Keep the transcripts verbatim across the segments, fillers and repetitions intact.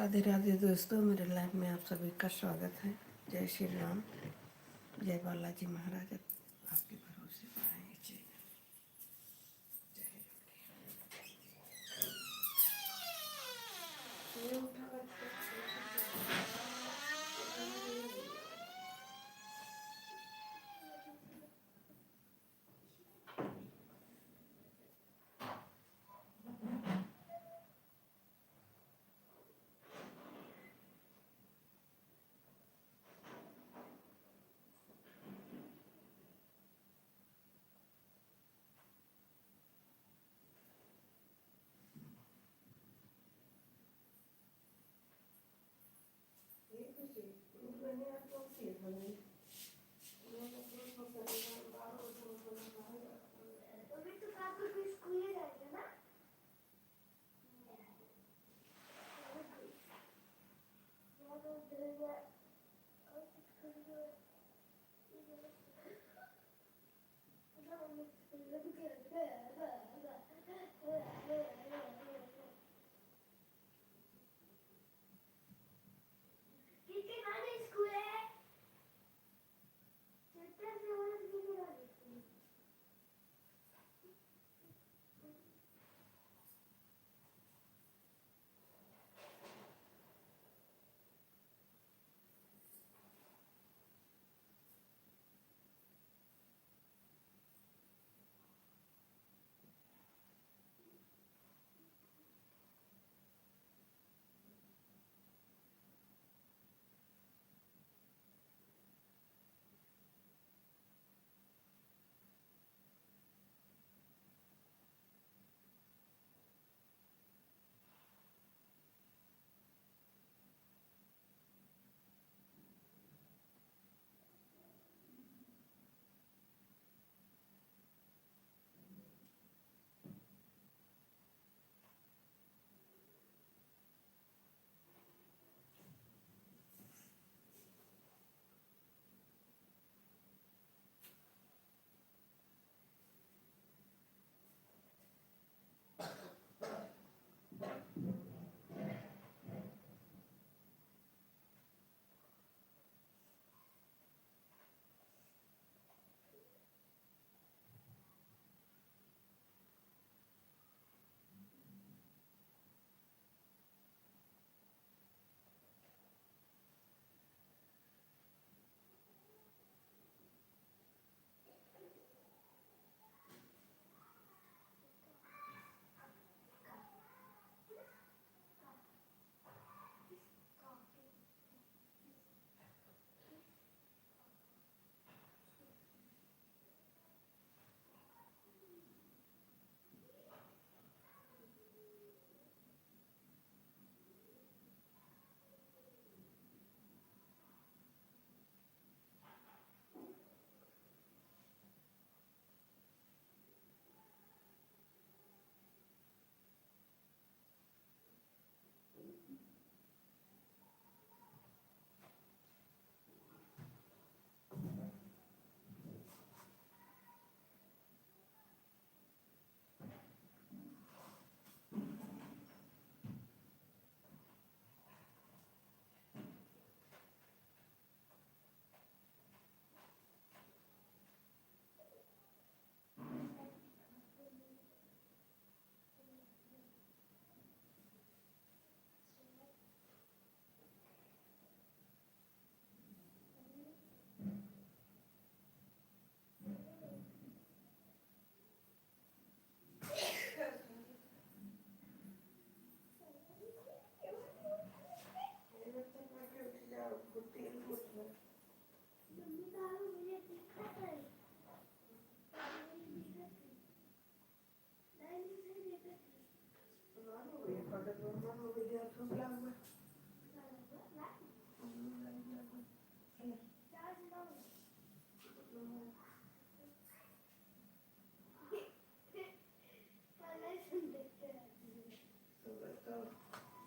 राधे राधे दोस्तों, मेरे लाइव में आप सभी का स्वागत है। जय श्री राम, जय बालाजी महाराज। आपके भरोसे बनाएंगे चैनल। जय योगी। अभी तो काकू के स्कूल जाएगा ना।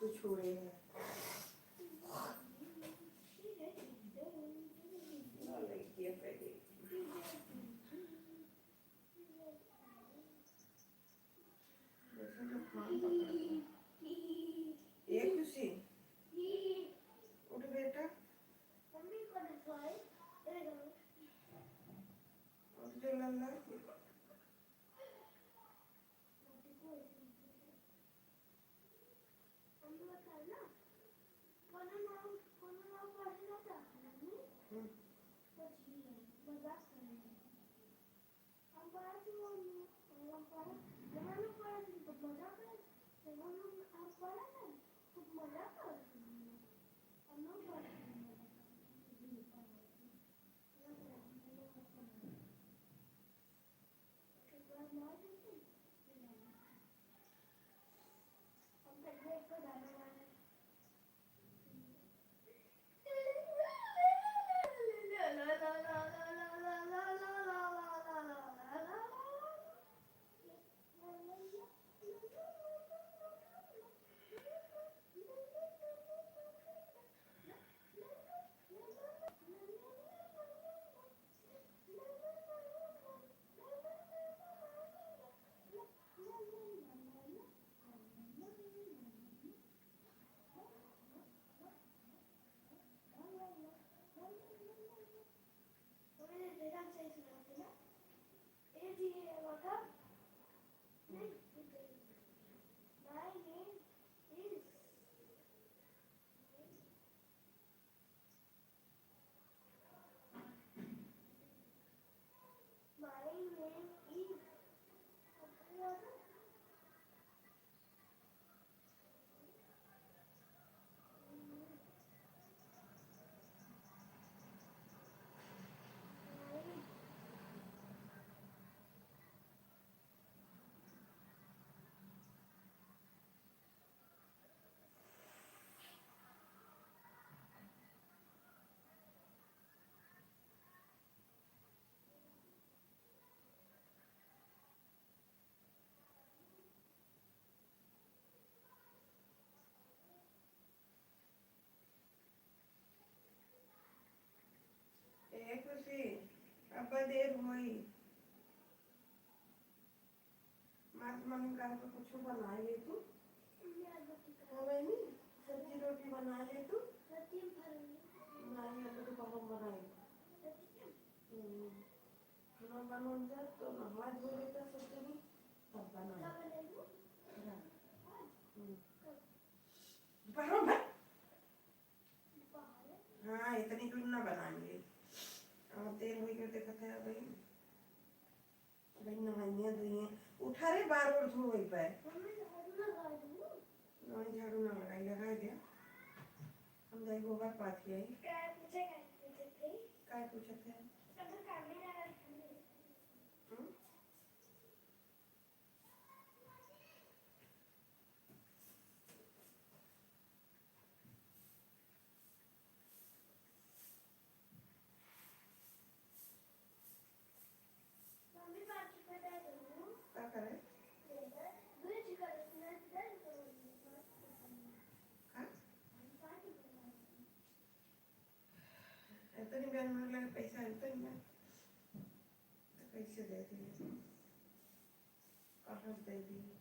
तो छोड़े हैं। ए खुशी, और जो लल्ला। हम्म। ए खुशी, अब देर होई। मात मन का तो कुछ बना ले तू। हाँ बहनी, सब्जी रोटी बना ले तू। नहीं, हम तो दोपहर में बनाए। हम्म। खाना बनाऊं जा तो नहा धो लेता सब जनी, तब बनाए। हाँ। हम्म। दोपहर में? हाँ, इतनी दूर ना बनाएंगे। और देर हो गई, देखा था भाई। भाई नहाइए धोइए। उठा रे, बार बार धो वही पे। मम्मी, झाड़ू लगा दूँ? नहीं, झाड़ू ना लगाई, लगाई दे। हम जाई गोबर पाथी आई। काय पूछे, काय पूछे थे? काय पूछे थे? सब काम में लगा दूँ। हम्म? का करे? का? इतनी बेर मांग ले पैसा, इतनी बेर। तो कैसे दे दी? कहाँ दे दी?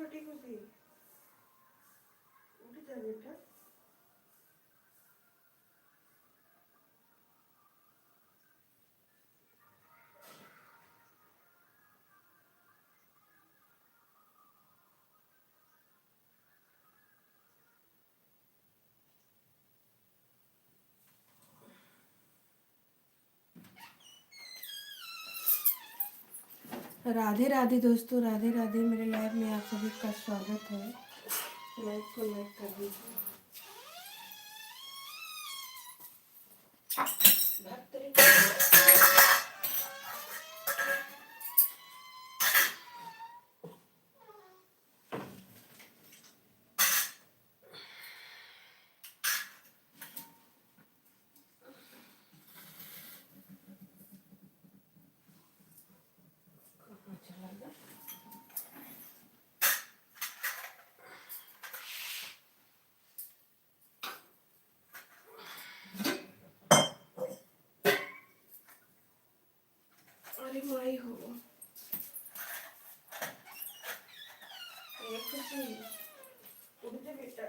छोटी खुशी, उठ जा बेटा। राधे राधे दोस्तों, राधे राधे। मेरे लाइव में आप सभी का स्वागत है। लाइव को लाइक कर दीजिए। अरे माई हो। ये खुशी। उठ जा बेटा।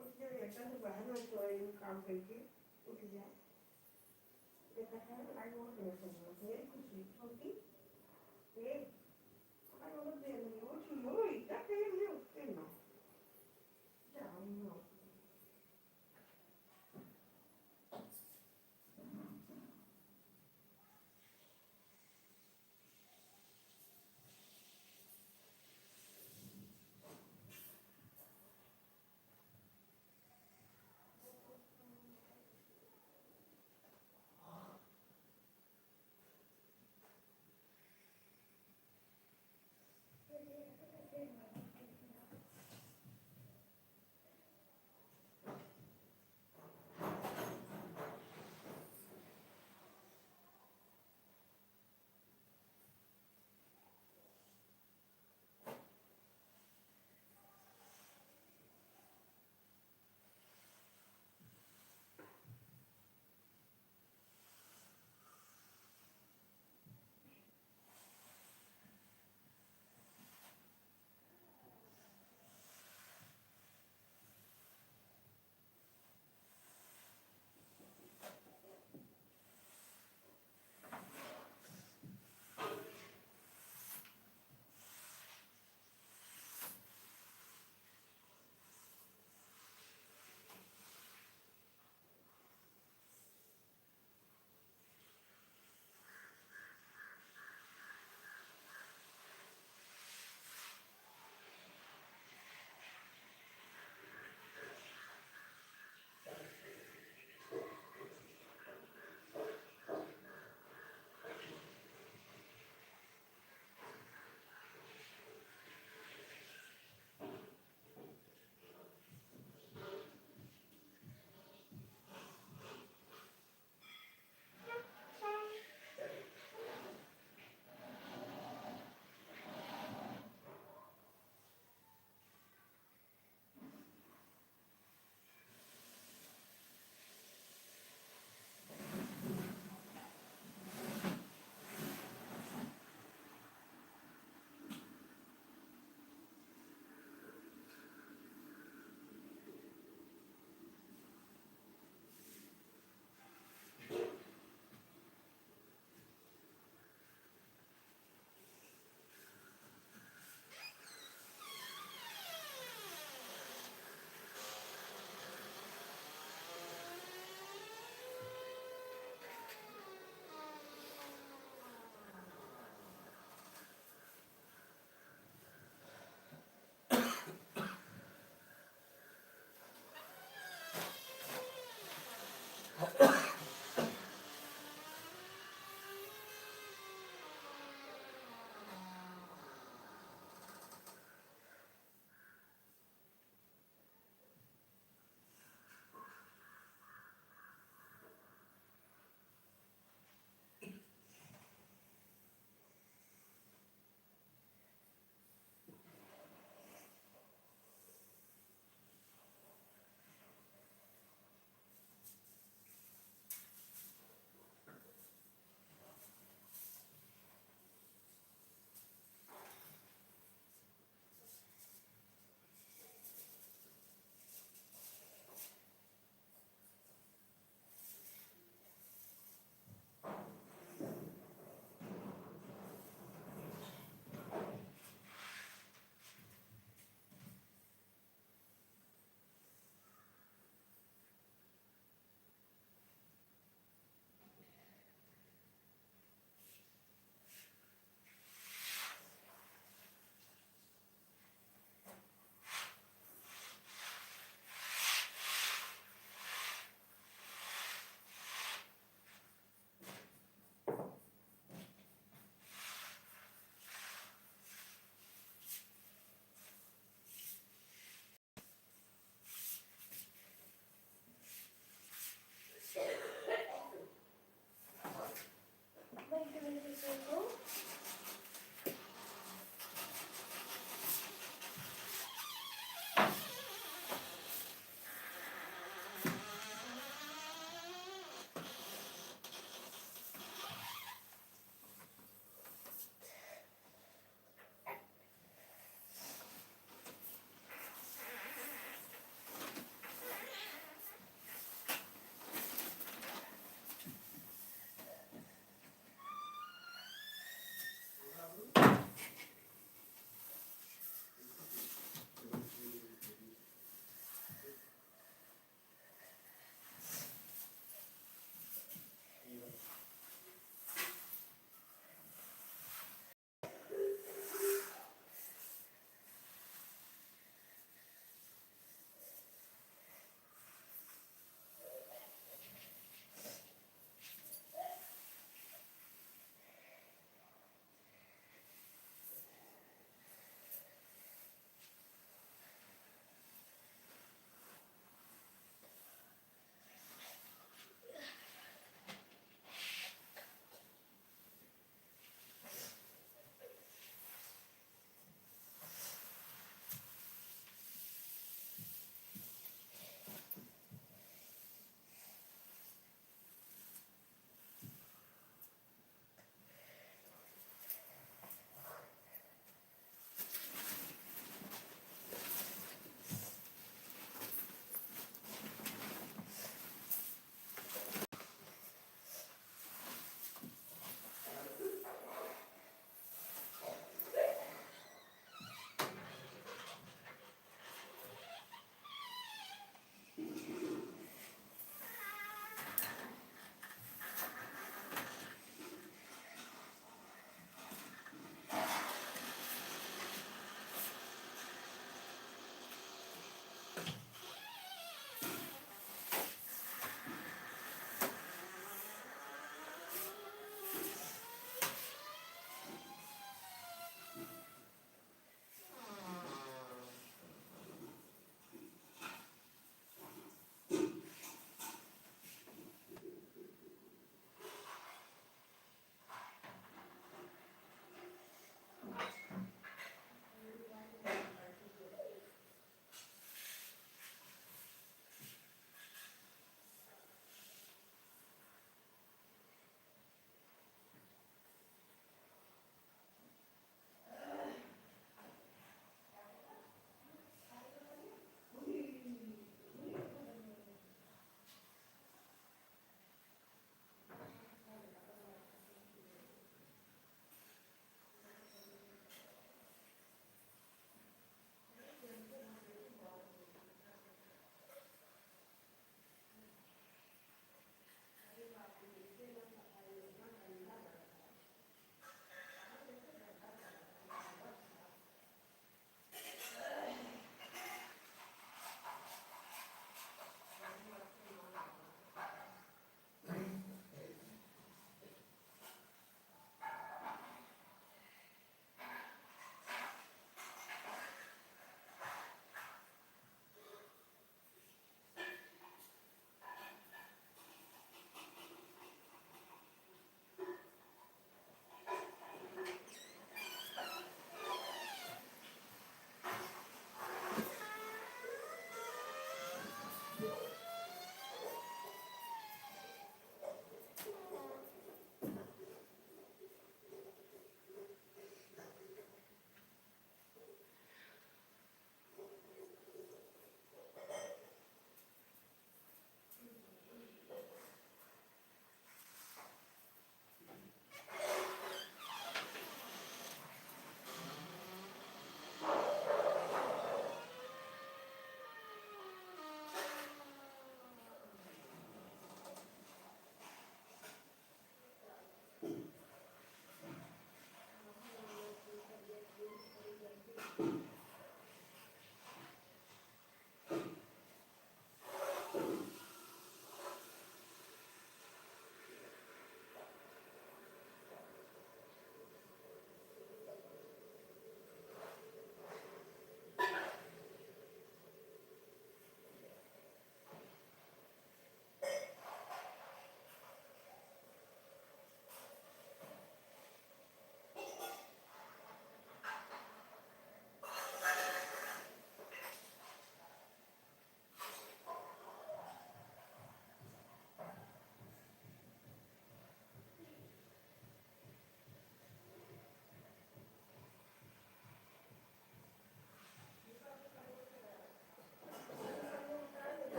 उठ जा बेटा, तू बाहर में तो ये काम करके उठ जा। देखा था, आज वो तो मेरी खुशी छोटी, ये, आज वो दे रही है, उठ लो, इतना देर में उठते ना। जाओ ना।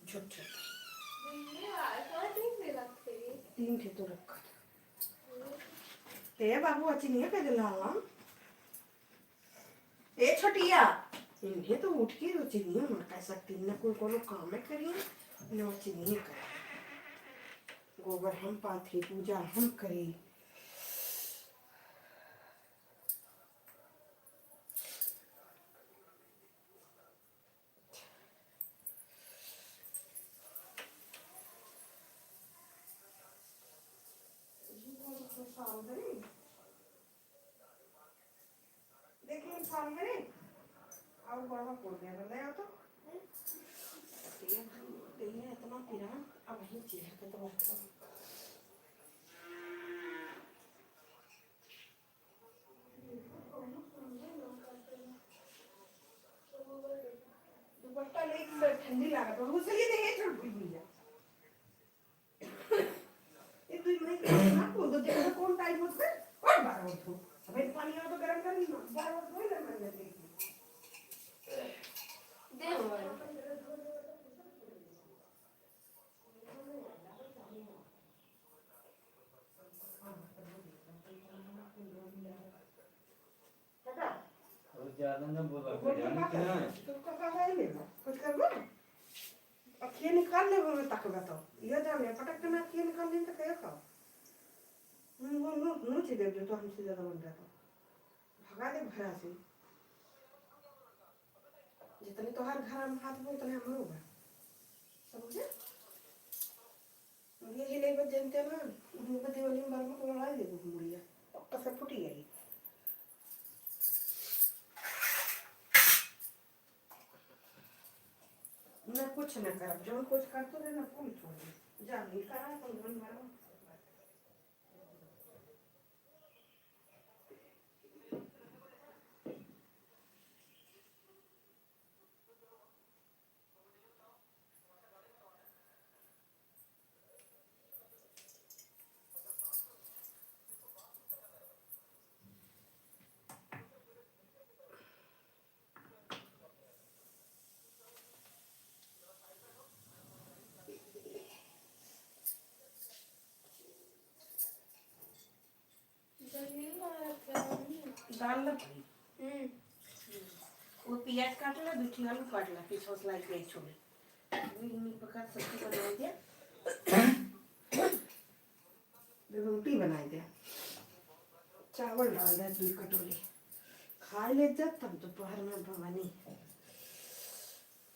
झुट्ठे। तीन ठे तो रखा। ए बाबू, अची नहीं कर दिला। ए छोटिया, इन्हें तो उठ के रोचिनिया मर कर सकती, न कोई कोनो काम करी, न रोचिनिया करी। गोबर हम पाथी, पूजा हम करी। साल में रे, और बड़ा कोट दे रहे हो तो। ठीक है, ठीक है, इतना पीरा, अब ही चीज है तो। दुपट्टा लेके बड़ ठंडी लागत बा। घुसलिए तो ये छोड़ भूल भूल जा। ये दुई महीने के ना को तो देखो कौन टाइम होत है। और बार होत हो। अबे पानी और तो गरम कर ली ना। बार होत हो ही ना मन लगे। दे हो। और ज्यादा ना बोला, बोल के जाने बात की ना। है। तो का, का है ले लो? कुछ कर लो। अखिए निकाल ले, वो तक बताओ। ये जाने, पटक के ना अखिए निकाल ले तो क्या खाओ? हम्म, वो नो, नो चीज़ दे दो, तो हमसे ज़्यादा बन जाता। भगा दे घरा से। जितने तोहार घर में हाथ में, उतने हमरो बा। समझे? यही नहीं बस जनते ना, उनको दिवाली में बार में लड़ाई दे दो मुड़िया, पक्का से फूटी जाई। ना कुछ ना करब, जौन कुछ करते रहे ना, कुल छोड़ दे। जा, निकाल अपन मन भरो। दाल ना पड़ी। हम्म। वो प्याज काट ला, दो ठो आलू काट ला, पीछे से लाई प्याज छोड़े। वही नहीं पका, सब्जी बनाई दे। रोटी बनाई दे। चावल डाल दे दो कटोरी। खा ले जा तब दोपहर में भवानी।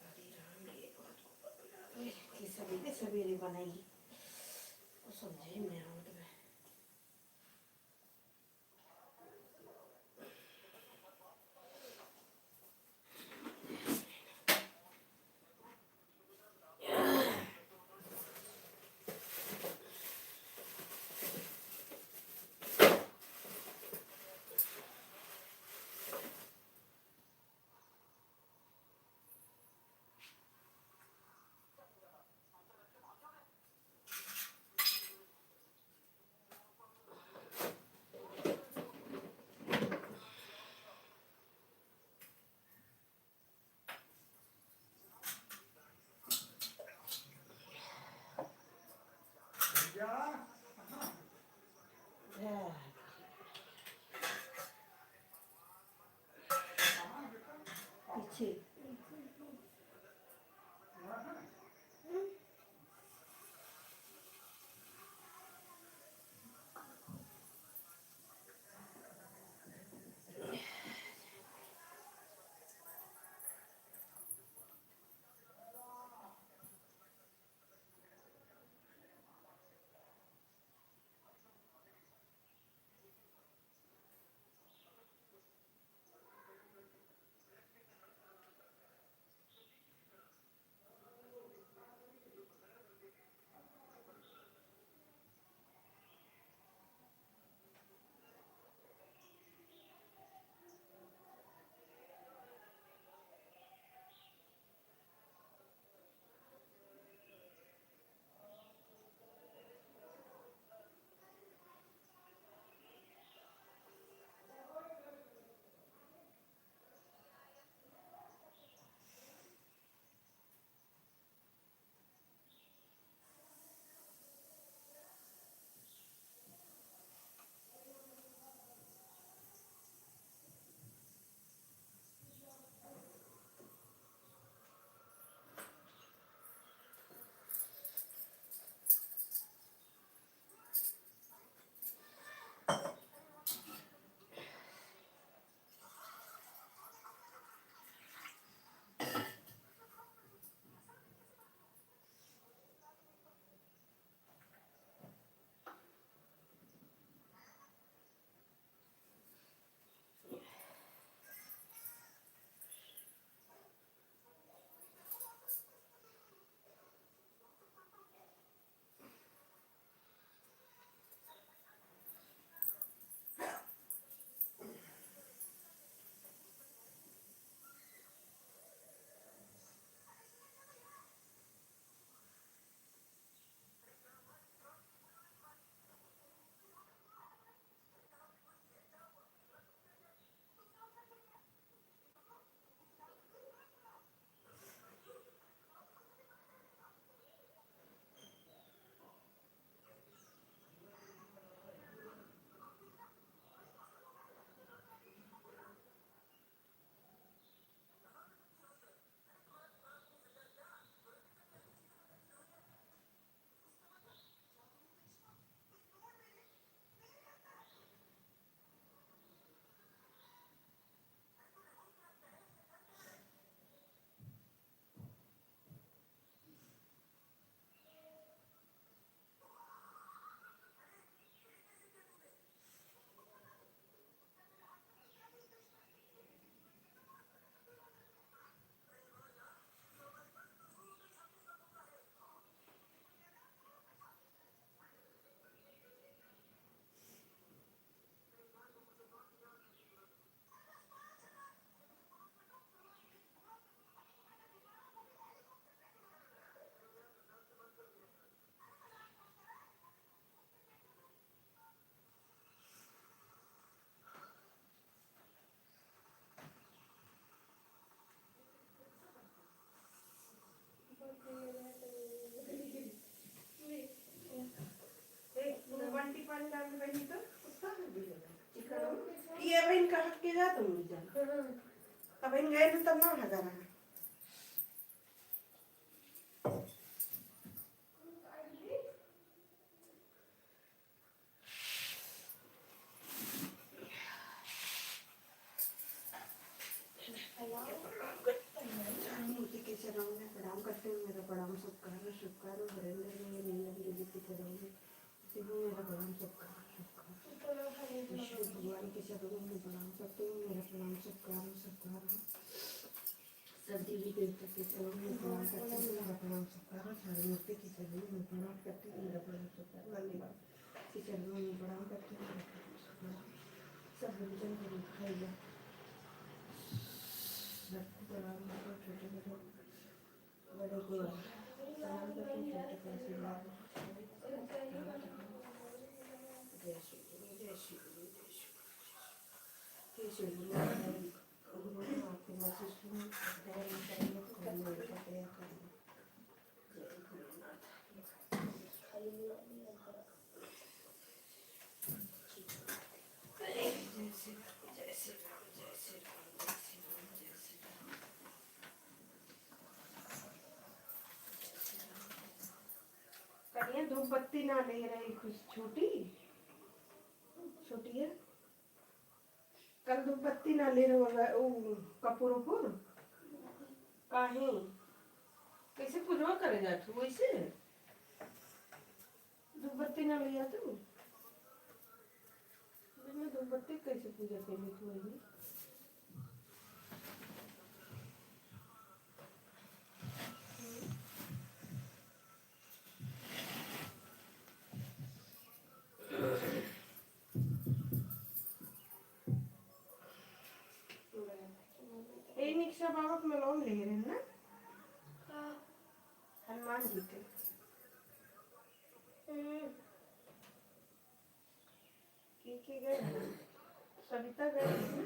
अरे राम रे, बहुत ऊपर बना दे। कि सवेरे सवेरे बनाई। वो समझे में आवत बा। अब इन गए ना तब ना हगा रहा। प्रणाम करती हूँ, मूर्ति के चरणों में प्रणाम करती हूँ, मेरा प्रणाम स्वीकार, स्वीकार, हरेंद्र भैया, नीलम दीदी के चरणों में करती हूँ, मेरा प्रणाम स्वीकार, स्वीकार। विष्णु भगवान के चरणों में प्रणाम करती हूँ, मेरा प्रणाम स्वीकार, स्वीकार। सब देवी देवता के चरणों में प्रणाम करती हूँ, मेरा प्रणाम स्वीकार। सारी मूर्ति के चरणों में प्रणाम करती हूँ, मेरा प्रणाम स्वीकार। धन्यवाद। के चरणों में प्रणाम करती हूँ, मेरा प्रणाम स्वीकार। सब गुरुजन को दिखाइए। सबको प्रणाम करती हूँ, छोटे बड़े, बड़े को प्रणाम करती हूँ, छोटे को आशीर्वाद। जय श्री गुरु, जय श्री गुरु, जय श्री गुरु, जय श्री गुरु। जय श्री गुरु। कनिया धूप बत्ती ना ले रही, खुश छोटी, छोटी है। कल धूप बत्ती ना ले रहे, उ कपूर उपूर। काहे? कैसे पूजवा करे जात हो वैसे? धूप बत्ती ना ले जात हो? बिना धूप बत्ती कैसे पूजा कर लेत हो वही? ए निक्शा बाबा के मलौम ले रहे ना? हाँ। हनुमान जी के। हम्म। के के गए? सविता गए ना?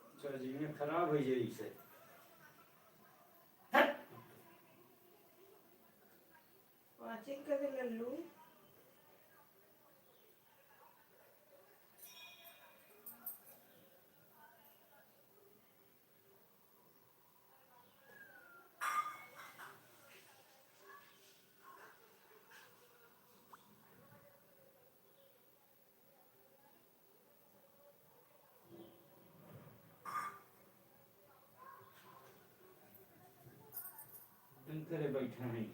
अच्छा, जीवन खराब हो जाई से। Watching करे लल्लू। अंतरे बैठा है।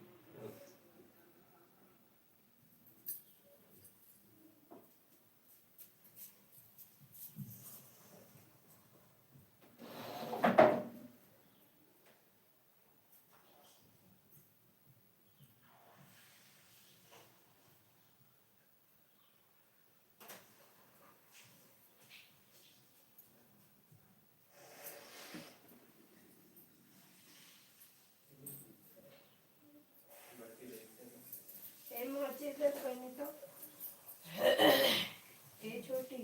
ए, मोची दे कोई नहीं तो। ए, छोटी।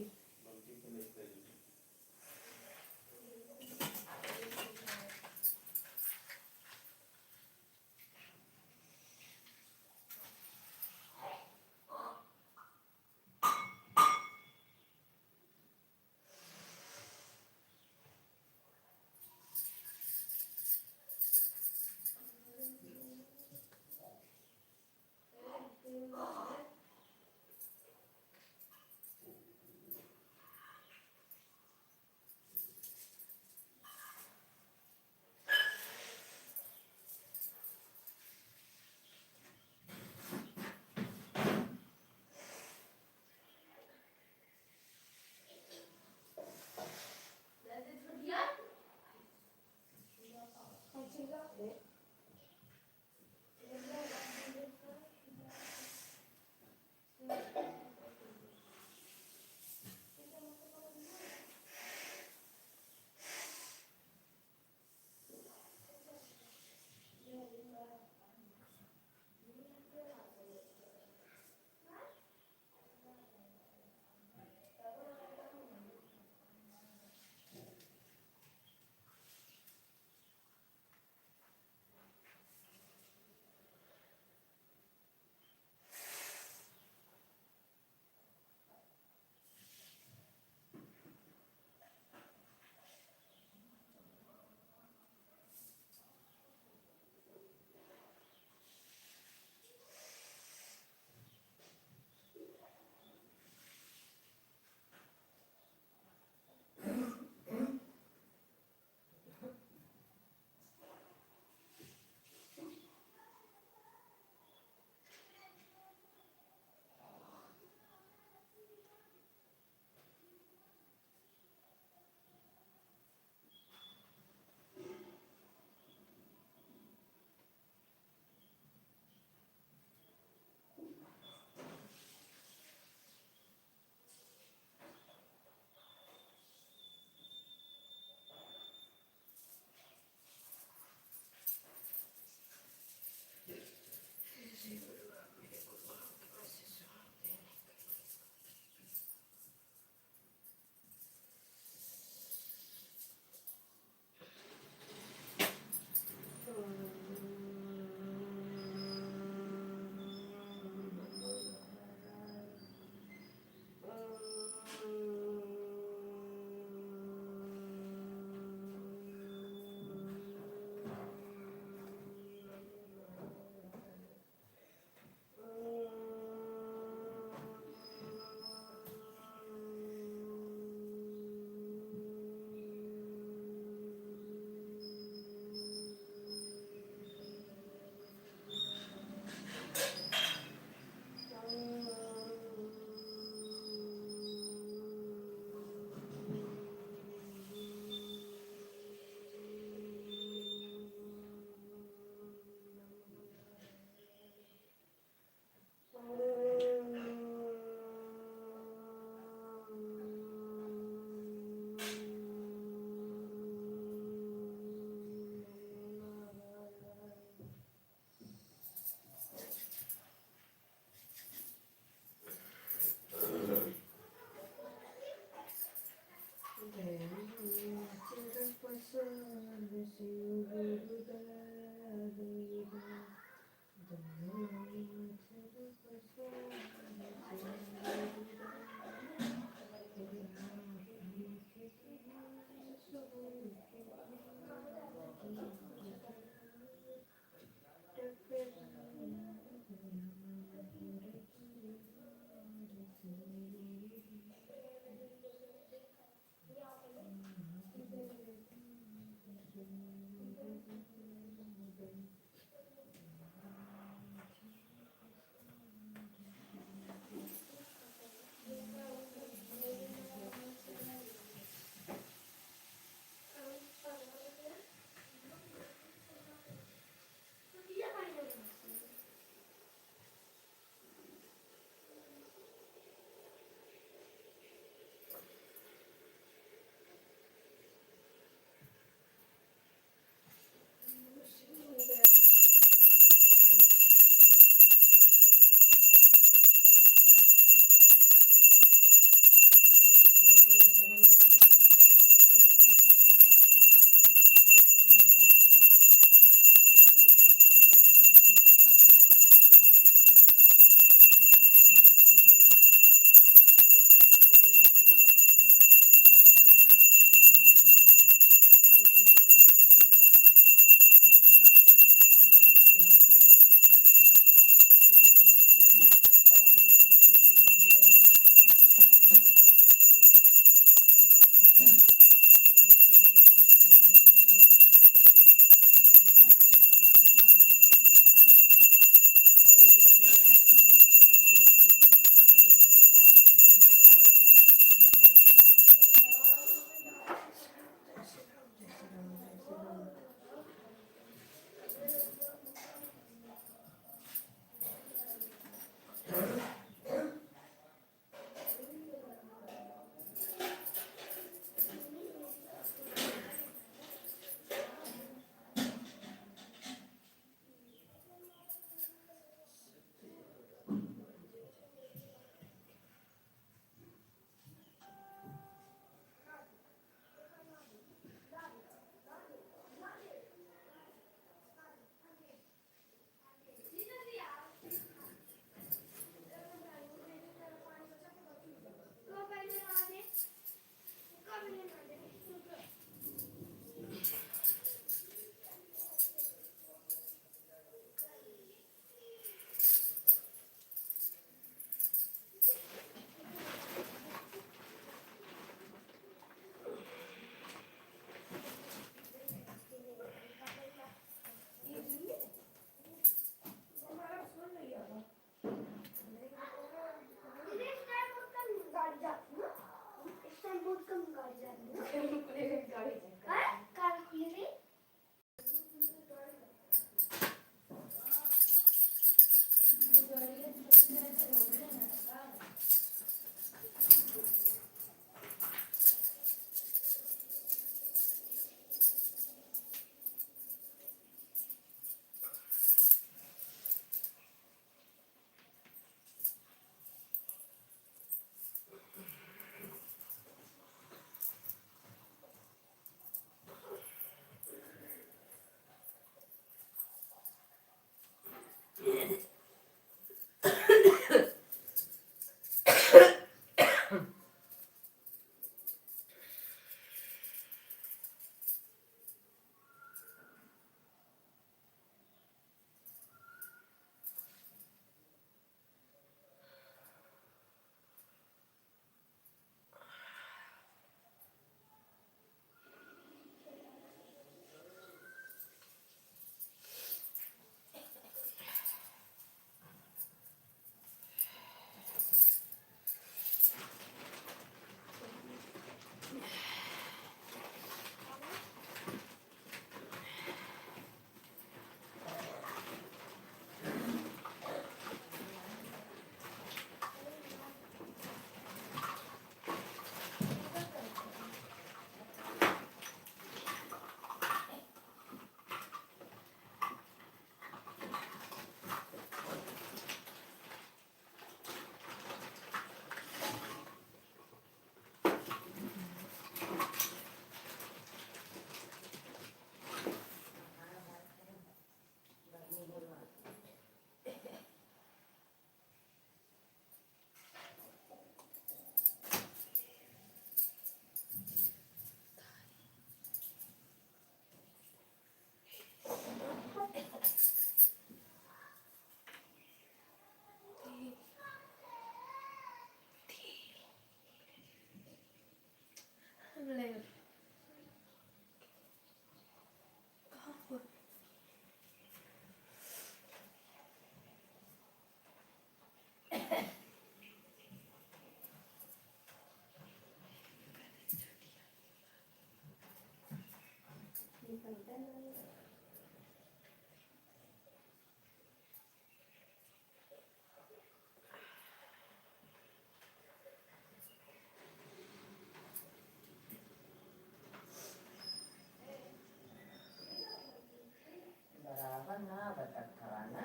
बराबर ना बटत हवा ना।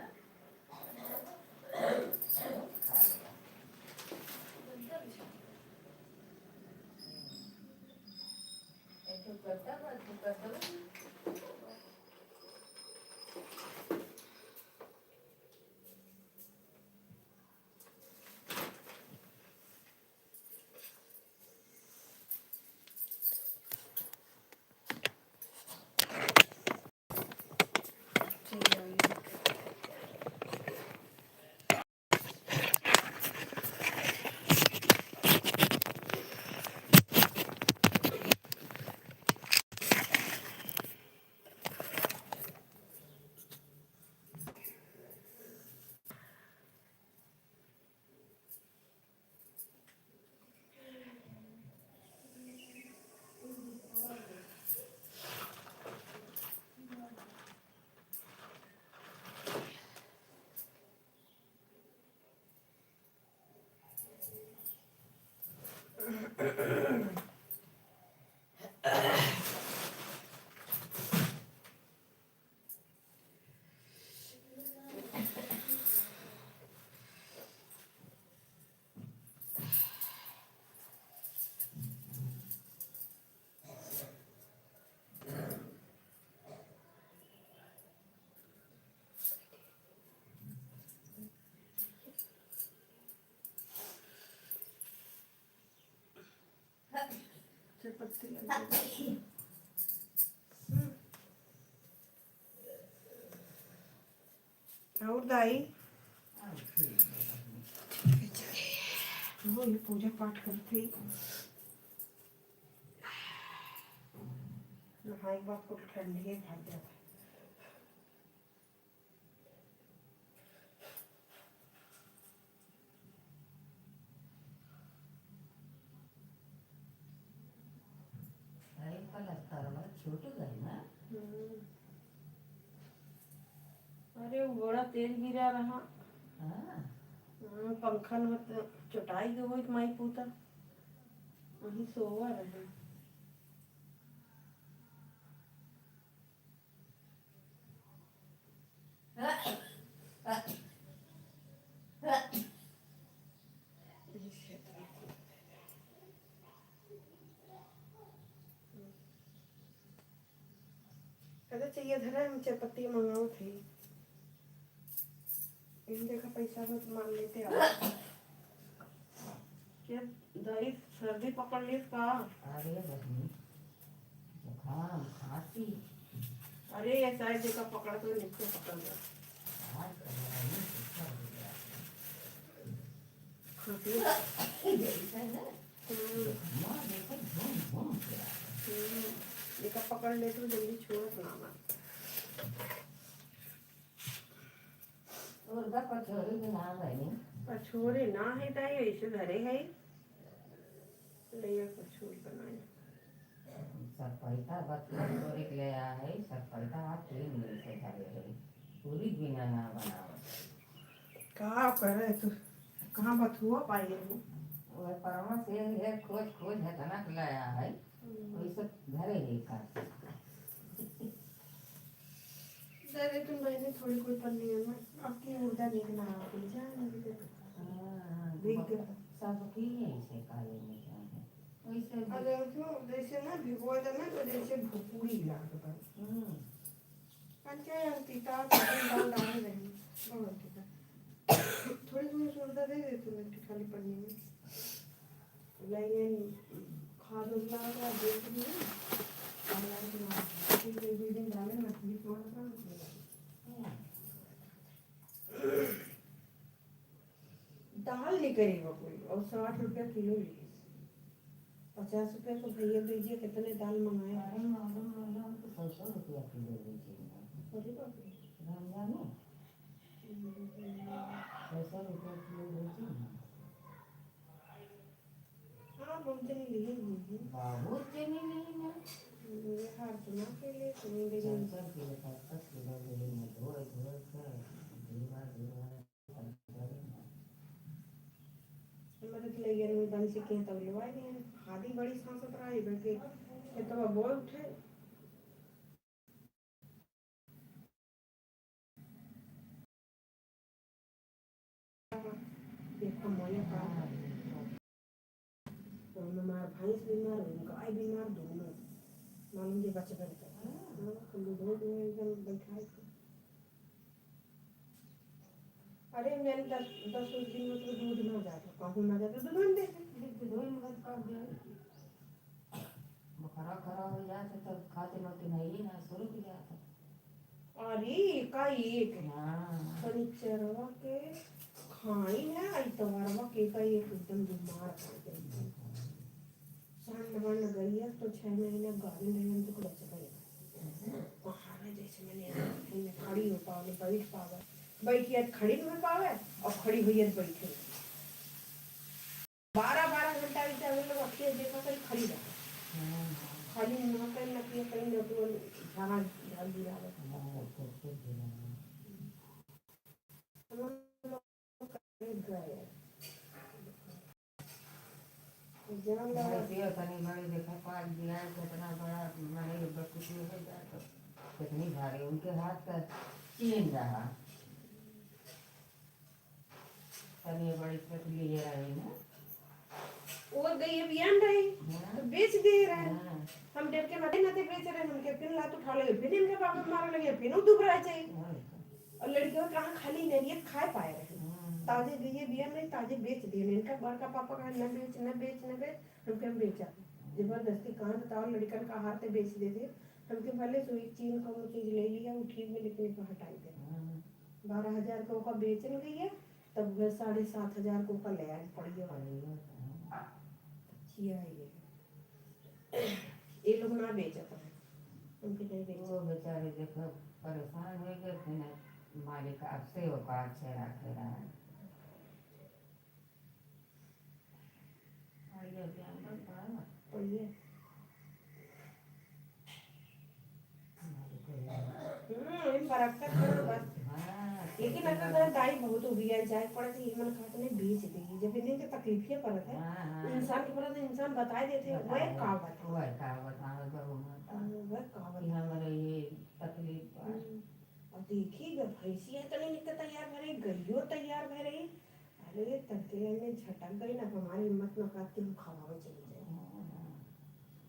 खा लेवा। एक ठो कर दो, एक ठो कर दो। और दाई? वो ये पूजा पाठ करत हई। नहाए के बाद कुल ठंडिये भाग जाता। अरे, पलस्तरवा छूट गइल ना? हम्म। अरे, वो बड़ा तेज गिरा रहा। हाँ। हाँ, पंखा न होत, चोटाई गए होई माई पूता। वहीं सोवा रहे। अरे चाहिए धरे, हम चाय पत्ती मंगावत हई। इन देखा पैसा बहुत मान लेते आप। क्या दाई सर्दी पकड़ लीस का? अरे बहिनी, जुकाम, खांसी। अरे ये शायद जेका पकड़ तो नीचे पकड़ गया। आज तो बड़ा ही सुस्ता हो गया। खांसी। जैसे है, हम्म। जुकाम देखो, घूम घूम के आ रहा है। हम्म। जेका पकड़ ले तो जल्दी छोड़त ना बा। उनका पछोरी भी ना बनी। पछोरी ना है दाई, ऐसे धरे है। ले ये पछोरी बनाए। सब पैसा बस पछोरी के ले आ है, सब पैसा आप तीन दिन से धरे है। पूरी बिना ना बनावत। का करे तू? कहाँ बथुआ पाई है वो? वह परमा से ये खोज खोज है तना के ले आ है। हम्म। वही सब धरे है का। दे दे तुम बहने थोड़ी कोई पन्नी है ना, आपकी मुर्दा देख ना आप जा, नहीं दे। हाँ, हाँ, देख के। सब की ऐसे काले में क्या है? वैसे भी। अरे, उसमें जैसे ना भिगोए देना, तो जैसे भुकुड़ी लाग बा। हम्म। अच्छा, हम तीता, तीता डाल, डाल रहे हैं। बहुत तीता। थोड़ी सी मुर्दा दे दे तुम एक खाली पन्नी में। लाइन खाद उतना का देख रही है। और लाइन के बाद फिर एक दो दिन डाले ना, फिर थोड़ा सा। दाल निकली बा कोई और साठ रुपया किलो ली। पचास रुपया को भैया दीजिए, कितने दाल मंगाए? अरे मालूम, मालूम, हम तो सौ सौ रुपया किलो बेचे हैं। अरे बाप रे। रामजानी? सौ सौ रुपया किलो बेचे हैं। हाँ, बहुत जने लिए हुए हैं। बहुत जने लिए ना। ये हर ना के लिए सुनी दे। चल, चल के लिए पाँच पाँच किलो ले लेंगे, धोए, धोए के, धीरे, धीरे। हमारे तो लइया में बन सके तब लेवाई नहीं। आधी बड़ी सांसत रहा, इधर के खेतवा बोए उठे। देखो, मने का, ओमे हमार भैंस बीमार हो, गाय बीमार, दोनों। मालूम जे बचबे न करे। हाँ, तो दूधो, दूधो एकदम बैठाए थे। अरे, मैंने दस, दस दिन में तो दूध ना जाता, कहूँ ना जाता, दूध नहीं देते। दूध में बस कर दिया। बुखारा खरा हो जात है, तब खाते में कि नहीं ना शुरू हो जात है। अरे, एकाएक हाँ। शनिचरवा के खाई ना, इतवारवा के एकाएक एकदम बीमार पड़ गई। सांड वांड गई है, तो छह महीना गाभिन रही, हम तो कुछ बच गए। कहाँ में जैसे मैंने खड़ी हो पावे, बैठ पावे, बैठी है खड़ी न हो पावे, और खड़ी हुई है बैठी। बारह बारह घंटा इसे हम लोग अखिए देखा करी खड़ी रहा। हम्म। खाली मुँह कहीं न पिए, कहीं न तो झाड़ा, झाड़ गिरावे। हाँ, तो फिर भी नहीं। हम लोग कहीं गए। जान लगा। भाई पियो तनी बड़ी देखा, पाँच दिया है, कितना बड़ा, माने, ये बस कुछ नहीं हो जाए तो कितनी भारी, उनके हाथ का चीन रहा। तनी बड़ी तकलीफ रही ना। वो गई बियान रही, हाँ। तो बेच दिए रहे। हाँ। हम डर के मारे नाते बेच रहे, हमके फिर लात उठा ले, फिर इनके बाप मारे लगे, फिर वो दुबरा जाए। हाँ। और लड़कियों कहाँ खाली नरियत खाए पाए रहे। हाँ। ताजे गई बियान रही, ताजे बेच दिए। इनका बड़का पापा कहा, "न बेच, न बेच, न बेच।" हमके हम बेचा। जबरदस्ती कहाँ बताओ, लड़कन का हाथ से बेच देते। हमके भले से एक चीन का वो चीज ले लिया, वो ठीक में, लेकिन इनको हटाई दे। हाँ। बारह हजार का ओका बेचन गई है, तब वह साढ़े सात हजार को ओका ले आए पड़ी है। पड़ी है, हाँ। अच्छी है ये। ये लोग ना बेचत रहे, उनके नहीं बेचत। वो बेचारे देखो परेशान हो गए, फिर मालिक आपसे औकात से रखे रहा। और ये भी अंदर पड़ा हुआ। पढ़िए। हमारे को ये हम्म, इन बरक्कत करो बस। हाँ, लेकिन अगर दाई बहुत हो गया, जाए पड़े तो ये मन खाते नहीं बेच देगी। जब इन्हें के तकलीफियाँ पड़त है, हाँ, हाँ। इंसान के पड़त है, इंसान बताए देते हैं, बताए वह देते। का बताओ? वह का बताओ, जब हम हम्म, वह का कि बताओ? हमारे ये तकलीफ बा। हम्म, अब देखी, जब भैंसिया इतनी निकल तैयार भरे, गइयो तैयार भरे, अरे, तनके में झटक गई ना, हमारी हिम्मत ना करती, हम खवावे चली जाए। हाँ, हाँ।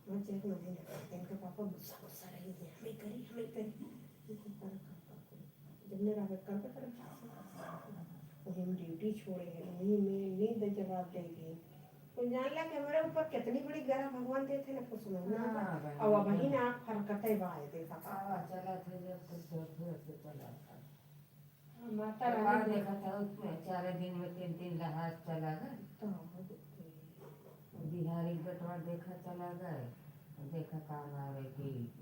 मैं चेक नहीं ना करते, इनके पापा गुस्सा, गुस्सा रही है, "हमें करी, हमें करी।" इनके पर करता कोई। जब मेरा अगर करबे करे, वही हम ड्यूटी छोड़े हैं, वही में नींद जवाब दे दी। कोई जानला कि हमारे ऊपर कितनी बड़ी गरह भगवान देते ना, कुछ समझ ना हाँ, आता। बहन, अब वही ना हरकतें बाए देखा। आवा चला थे जब तक तो फिर से चला था। हाँ, माता तो रानी का दे- देखा था, उसमें चार दिन में तीन तीन लहास चला गए। तो बिहारी बेटवा देखा चला गए, देखा का नाम है कि,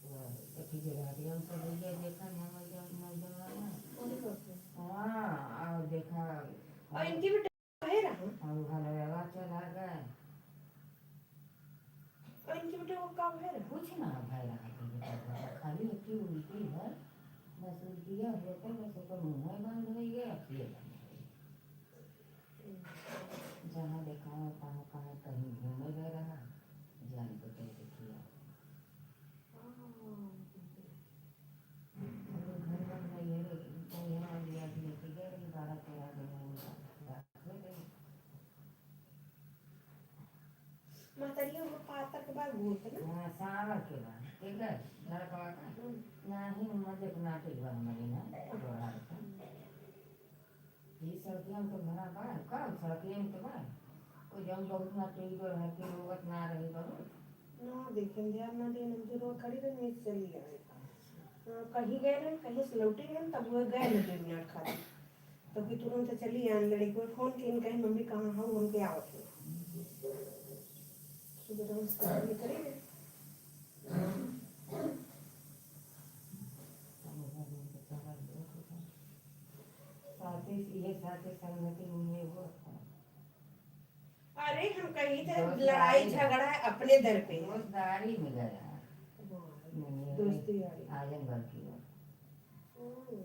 अ, अथी के रहती, हम सब ये देखा ना, मर जा-, मर जावा ना। अरे बाप रे। हाँ, और देखा और इनकी भी काहे रहा? और हलवा चला गए। और इनके बेटे को का भय रहा? कुछ ना भय रहा के बेटा को, खाली एक ही उल्टी है, बस उल्टिया होते बस ओकर मुँह बंद हो गया, अखिए बंद हो गया। जहाँ देखाओ तहाँ कहाँ कहीं घूमे गए रहा, जान को तो देखिए। हाँ। अरे घर में नहीं है, तो यहाँ लिया के लेके गए, बारह तेरह दिन में उनका रख दे। महतरिया वो पातर के बाद भूत ना? हाँ, सावर के बाद, ठीक है, लड़कवा का। हम्म। नाही, मजे के नाटक बा हमारे ना, त्योहार का। ई सड़किया में तो भरा बा, का सड़किया में तो बा? कोई जौन बहुत ना टीवी पर है, कि रोवत ना रही बहुत। ना देखें, ध्यान ना देन, हम जो रोड खड़ी रहे, वहीं से चली आए। हाँ, कहीं गए रहे, कहीं से लौटे रहे, तब वो गए ना दो मिनट खातिर। तब कि तुरंत चली आए, लड़की को फोन किन, कहे, "मम्मी कहाँ हो, हमके आवत हो।" सुबह तो हम स्कूल में करे रहे। साथी, ये साथी संगति में वो था। अरे, हम यही तो दोस्त लड़ाई यारी है। झगड़ा है अपने दर पे। दोस्तदारी में गया। हाँ, नहीं, दोस्ती यारी। आजमगढ़ की ओर। हम्म।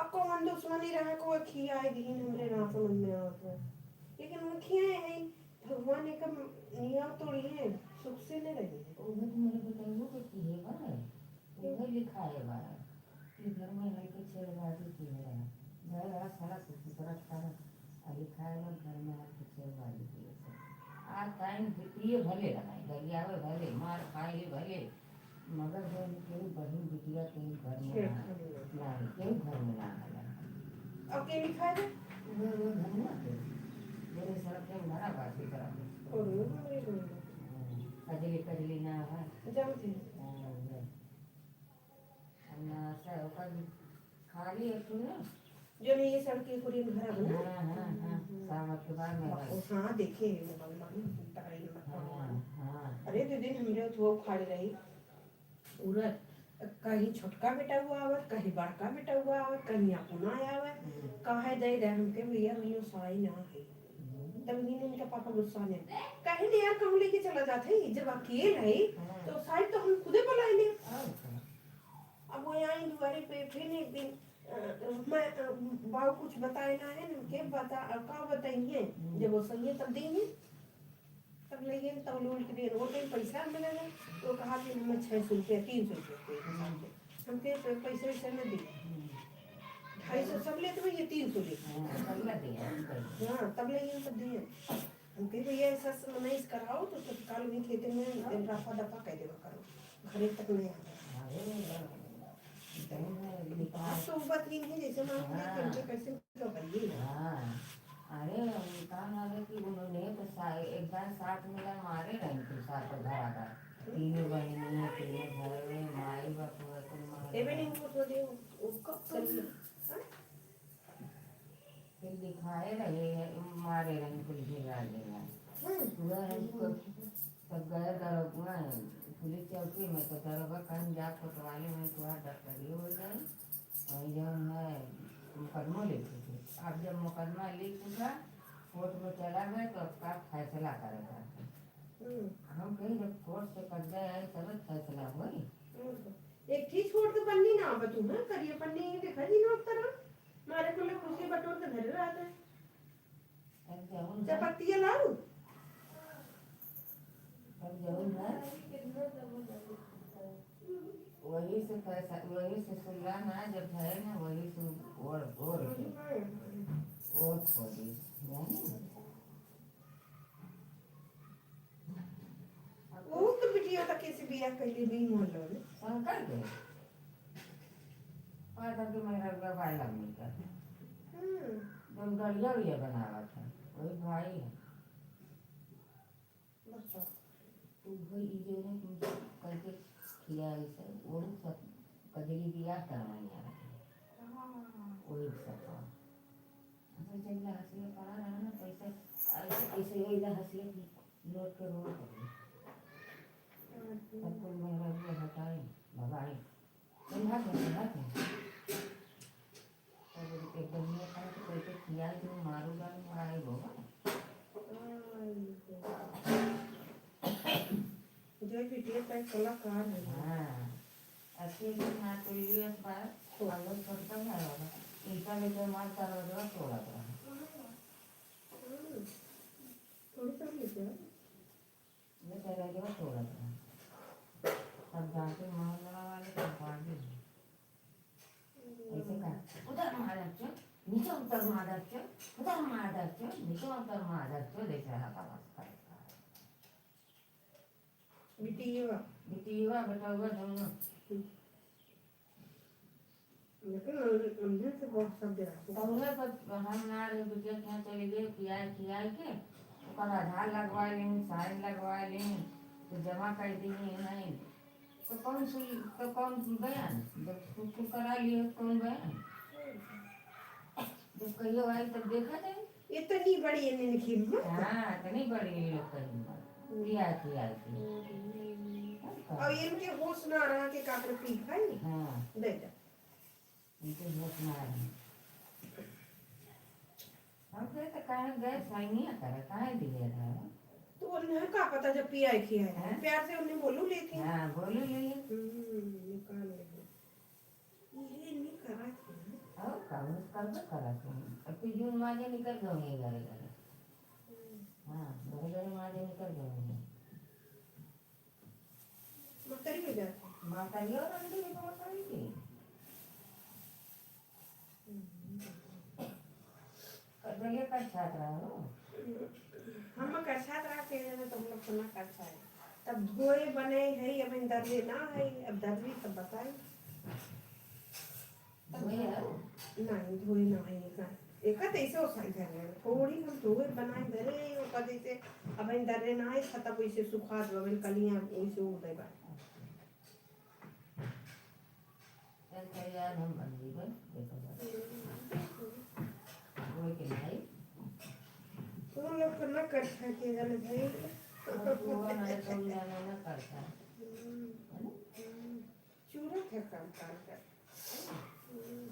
अब कौन दुश्मनी रहा, कोई खियाए दीन, हमरे ना समझ में आवत है। लेकिन वो खियाए हैं, भगवान एक नियम तोड़ी है, सुख से न रही है। वो तो मेरे बेटइयो के किहे बा, वो लिखाए बा। कि घर में हल्के छेड़बाजी की है, घर आ सारा कुछ दूसरा खाना, आ लिखाए बा घर में हल्के छेड़बाजी की है। आ टाइम पिए भले रहा, गरियावे भले, मार खाए भले, मगर जौन केहू बहिन बिटिया केहू घर में ना, छेड़खानी ना। ना, केहू घर में ना आवेला। अब के लिखाए बा? उहे, उहे घर में आके, मेरे सड़क पे भरा बात भी करा दे। और वो भी मेरे घर में। हाँ, कजली, कजली ना है। जानते हैं। हाँ, उहे। अब ना, ऐसा ओकर खाली एक ठो ना। जो नहीं, ये सड़क के कुरियन घर है ना? हाँ, हाँ, हाँ। हम्म। सामर के बाद में बा-, है। हाँ, देखे हैं, मोबाइल में, तारे में। हाँ, हाँ। अरे, दीदी, हमरे तो वो खड़ी रही। उड़त, कहीं छोटका बेटउआ आवत, कहीं बड़का बेटउआ आवत, कहीं अपना आवत। हम्म। काहे दे रहे हमके भैया, भैया साई ना है। हम्म। तब दिन इनका पापा गुस्सा में, "काहे नहीं यार, कहूँ लेके चला जात है, जब अकेल है, हाँ। तो साई तो हम खुदे बुलाए ले।" हाँ। अब वो आई दुआरे पे, फिर एक दिन, अ, मैं, अ, बाऊ कुछ बताए ना है, हमके बता, अ, का बताइए, हम्म। जब वो सही है, तब देंगे। तब ले गए, तब उल्ट दिए, वो कहीं पैसा मिला ना, तो कहा कि हमें छः सौ रुपया, तीन सौ रुपया कोई हिसाब से। हमके तो पैसे वैसे न दिए। हम्म। ढाई सौ सब लेते हुए ये तीन सौ लेते। हाँ, तब ले दिए, हम कहीं। हाँ, तब ले गए, तब दिए। हमके भैया ऐसा से मनाइश कराओ, तो तत्काल वही खेते में हाँ। रफा दफा कह देवा करो, घरे तक नहीं आता। अरे, इतने में लिखा आप तो ऊपर तीन है, जैसे मान लो हाँ। कि हमके कैसे तो करिए ना। हाँ। अरे, उनका ना है कि उन्होंने तो सा-, एक बार साथ मिला मारे रही थी, साथ घर आकर। तीनों बहनियाँ, तीनों भाई, माई बाप हुआ, तुम मारे एबे रही। नहीं, वो तो दे, वो कब कर लिया? हाँ? फिर दिखाए रहे, मारे रही, कुल भिगा देना। हम्म। वह है तो तब गए दरोगा, पुलिस चौकी में, तो दरोगा कहीं जा कोतवाली में, तो वहाँ डॉक्टरी हो जाए। और जौन है, मुकदमा लिख चुके। अब जब मुकदमा लिख चुका, कोर्ट में चला गए, तो अब का फैसला करेगा? हम्म। हम कहीं जब कोर्ट से कब्जा आए, तब फैसला होई। हम्म। एक चीज छोड़ के पन्नी ना आवे तू, हैं? करिए पन्नी देखा जी ना उतरा। मारे को ले कुर्सी बटोर के धरे रहते हैं। अब जौन है, चपत्तिया लाऊ? अब जौन है, वही से पैसा, वही से सुल्ला ना जब है ना, वही से ओढ़, ओढ़ के, ओढ़ खोली, जानी? वो तो बिटिया तक कैसे बियाह कर ली, नहीं मोहल्ला में। शंकर के? और तब के मेहररुआ बाला मिलकर। हम्म। जौन गड़िया उड़िया बनावा था, वही भाई है। अच्छा। तो वही ई जो है, तुम कैसे खियाई से, वो सब कजरी बियाह करवाई आ रहे। हाँ। वही सब। अच्छा, जब ले हंसिया पड़ा रहा ना, कैसे, ऐसे, ऐसे वही ले हंसिया की लोट के रोड पर। हम्म। तब कुल मेहररुआ हटाई, भगाई। तुम भाग गए, तुम भाग गए। तब एक बहिनिया कहा कि कोई के खियाई तुम मारो गान में आए हो। जो बिटिया का कलाकार है। हाँ। अच्छी भी ना तो ये बार, और वो छोटका भाई वाला, ईंटा लेके मार दरवाजा तोड़ा था। हम्म। थोड़ी सा लेके आओ। ये दरवाजा तोड़ा था। तब जाके मोहल्ला वाले को मार दी। ऐसे कहा, "उधर मार दच्चो, नीचे उतर मार दच्चो, उधर मार दच्चो, नीचे उतर मार दच्चो," जैसे हाथ आवाज करता है। बिटिया। बिटिया, बेटवा दोनों। हम्म। लेकिन अंधे से बहुत सब जगह। तौले पर हम ना रहे, बिटिया के यहाँ चले गए, खियाए, खियाए के, ओकर आधार लगवा लें, साइन लगवा लें, तो जमा कर दी नहीं। तो कौन सी, तो कौन बयान? जब तू, तू करा लिए, कौन बयान? जब कहियो आई, तब देखा जाए। इतनी बड़ी इनकी हिम्मत। हाँ, इतनी बड़ी ये लोग का हिम्मत। हम्म। खियाए, खियाए के। हम्म। तब का? और इनके होश ना रहा कि काकर पी खाई। हाँ। दे दे। इनके होश ना रहा। हम कहे तो काहे गए साइनिया करे, काहे दिए रहे? तो उन्हें का पता जब पिया खिया है, हैं? प्यार से उन्हें बोलू लेती। हाँ, बोलू ले ले। हम्म, निकाल ले। ये नहीं करा थी ना। और का, उन्हें करबे करा थी। अब तू जून माजे निकल जाओ ये घरे घरे। हम्म। हाँ, घरे घरे माजे निकल जाओ ये। मकरी हो जाती। मकरी और अंडी भी बहुत सारी थी। हम्म। कदलिया का छात रहा हो? हम कछात रहा के ना, तो हम लोग को ना कछा है। तब धोए बने है, अब इन दर्रे ना है, अब दर्री तब बताई। तब धोए है? नहीं, धोए ना है, ना। एक तो ऐसे ओसाई धरे हैं, थोड़ी हम धोए बनाए धरे हैं, ओकर जैसे अब इन दर्रे ना है, छता को इसे सुखा दो, अब इन कलियां इसे उड़े बा। चल, चल यार, हम बन गई बस, देखो बस। कोई के नहीं। तुम लोग को ना कर सके जाने भाई। अब वो हमारे तुम जाने ना करता। हम्म। है ना? हम्म। चूड़ा था काम, काम कर। हम्म।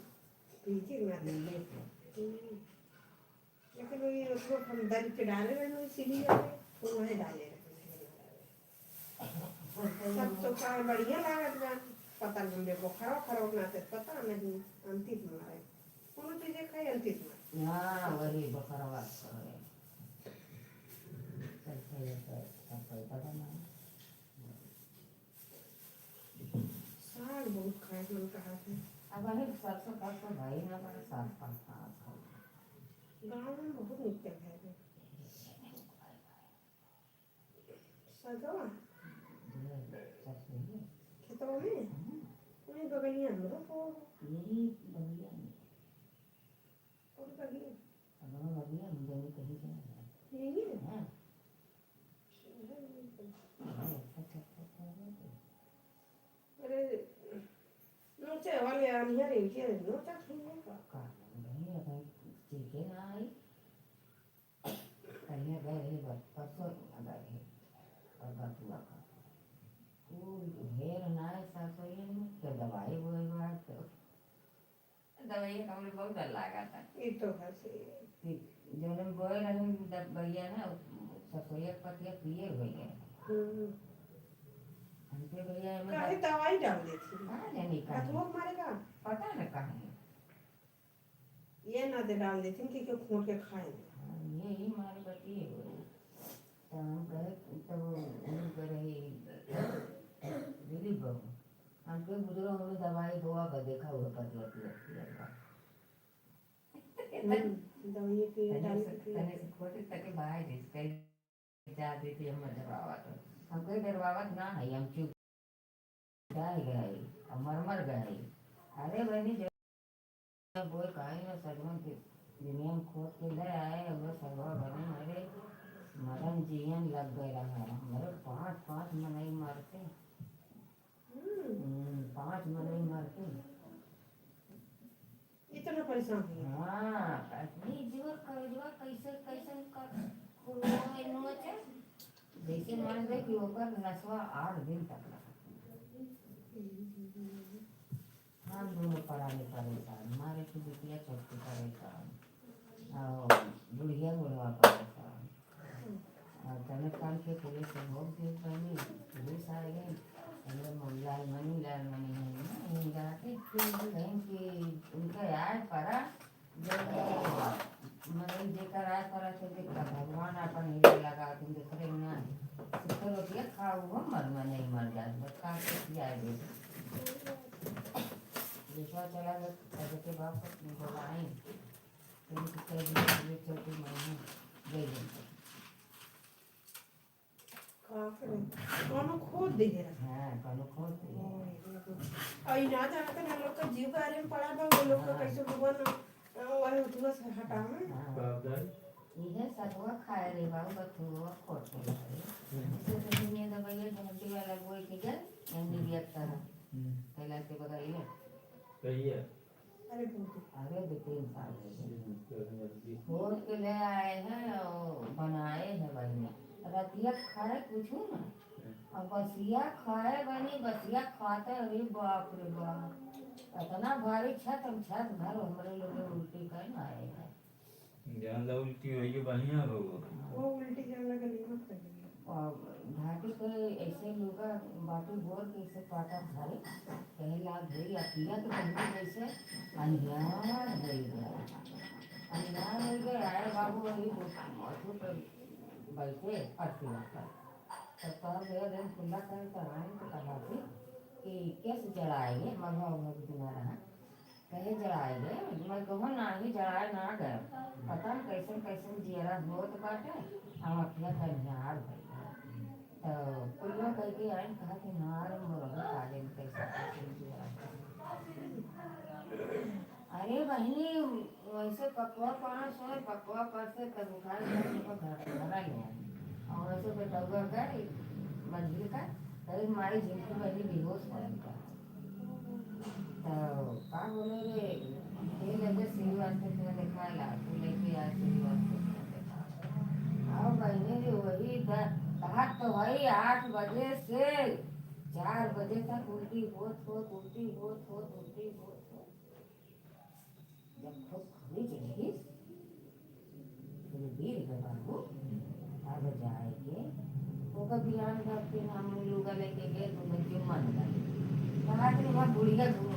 पीछे ना दे। हम्म। लेकिन वो ये उसको हम दरी पे डाले रहे, इसीलिए वो वहीं डाले रहे। सब तो का बढ़िया लागत बा। पता नहीं हमरे बोखरा ओखरा ना से पता नहीं, अंतिस मारे। कोनो चीज खाए अंतिस मारे। हाँ, वही बोखरवा करे। चल, चल, चल, चल, चल, पता नहीं। साग बहुत खाए के मन कहा थे। अब वही सरसों, सरसों भाई ना बड़ा साग पाता आजकल। गाँव में बहुत निकल है। सगवा? खेतवा में? हम्म। वही बगलिया हमरो को। यही बगलिया में। कौन बगलिया? अगवा बगलिया में, जमीन कहीं से है। यही है? हाँ। अच्छा, अच्छा, अच्छा, अच्छा। अरे, नोचे वाले आनिया रे, ये नोचा खाइए का? का नहीं, अभी चीखे ना आई। कहिया गए रहे, बस परसों गए रहे, और बतुआ का। ऊ ढेर नाय सासोई में, तो दवाई बोए बा, तो दवाई हमरे बहुत डर लागा था। ई तो है सही। कि जौन बोए रहे दवाइया ना, ससोइया के पतिया पिए हो गए। हम्म। हमके भैया एमे काहे दवाई डाल देती? का जानी काहे? बतुआ मारे का? पता न काहे। ये ना दे डाल देथिन कि केहू खोंट के खाए ले। हाँ, ये ही मारे बतिए हुए। तो हम कहे, तो वो उनके रही, दिलीप बाबू, हमके बुजुर्ग हमें दवाई दुआ का देखा हुआ पतला पिया पिया का। हम्म, दवाई पिए, तने डाल से, के पिए। तने से खोटे तके बाहर जिसका जा देती हम डरवावत। हम कहे डरवावत ना है, हम चुप जाए गए, अब मर मर गए। अरे बहनी, जब बोए काहे ना सजवन के दुनिया में खोद के ले आए, अब सजवा बने, अरे मरन जियन लग गए रहा। हमारे पाँच, पाँच मनई मरते। हम्म। हम्म, पाँच मनई मरते। इतना परेशान हुई। हाँ, अरे जीवा करेजवा कैसे, कैसे कर, खुलवा में नोचे, जैसे मान ले कि ओकर नसवा आठ दिन तक रहा। हम दोनों परानी परेशान, मारे की बिटिया छोटकी परेशान, और बुढ़िया बुढ़वा परेशान। और तने कान के पुलिस से भोग दिए पानी, पुलिस आ गई। हमरे मन लालमणि, लालमणि है ना, हिंगा के फिर भी कहीं कि उनके आए पड़ा, जब मतलब जेकर आए पड़ा से देखा, भगवान अपन हीरा लगा के देख रहे ना, सुखल होती है, खा वो मर, मर नहीं मर जाए, बस खा के खिया दे। दूसरा चला गया, तब के बाप को बोलाए, फिर उनकी कह दी, ये चलते मैं गई। का करे? कौनो खोद दे रहा। हाँ, कौनो खोद दे। ओए, और ई ना जानत ना लोग का जीव गारे में पड़ा बा, वो लोग का हाँ। कैसे डूबा ना, वही उठुआ से हटावे। हाँ। बाप दाई। इहे सतुआ खाए रे बाबू, बथुआ खोट के लाए। हम्म। इसे तो दुनिया दवाइया जहंती वाला बोल के गए, यहीं हम्म। दिया था। हम्म। कैलाश के बगल में। कहिए। अरे दो तीन। अरे दो तीन साल हो गए। हम्म, तो हम अभी खोद के ले आए हैं और बनाए हैं वही में। रतिया खाए कुछ ना। हम्म। और बसिया खाए बनी, बसिया खाते, अरे बाप रे बाप। इतना भारी छत, हम छत भर हमरे लोग उल्टी कर आए हैं। जान ला उल्टी होई है, बढ़िया हो। वो उल्टी जान लगा, नहीं मत कर। और घाटी के ऐसे लुगा बाटी बोर के ऐसे पाटा धारे, कहे लाग गई, आ पिया के बहिनी जैसे अनिहार गई गया। अनिहार गई गया, आए बाबू वही दो-, अथी पे बैठे, अरसी पर। तब कहा गया, दिन खुला कर तो आए तो कहा थी कि कैसे चढ़ाएंगे, मघा उघा के दिन रहा। कहे जराए गए, मैं कहूँ नाही जराए ना गए। पता न कैसन कैसन जियरा होत बाटे, हम अखिया कन्हार भइल। तो कुल्लो कह के आइन, कहा कि नार मोरबे काले में कैसन कैसन जियरा होत। अरे बहिनी, वैसे पकवा पाना सोए, पकवा पर से तब उठा के घर, घर ले आए। और वैसे बेटौआ का, मझली का, कहे माई झिंकू बहिनी बेहोश पड़ल बा। तो का बोले रे, के लगे श्रीवास्तव के देखाला, तू लेके आ श्रीवास्तव के देखा। आओ बहिनी रे, वही द-, बात तो है, आठ बजे से चार बजे तक उल्टी होत होत, उल्टी होत होत, उल्टी होत होत। जब खूब खरीद रही, बोले, "वीर के बाबू, अब जाए के।" ओकर बियान भर के हम लुगा लेके गए, तो बच्चे मन लगे। कहा कि वहाँ बुढ़िया घूम,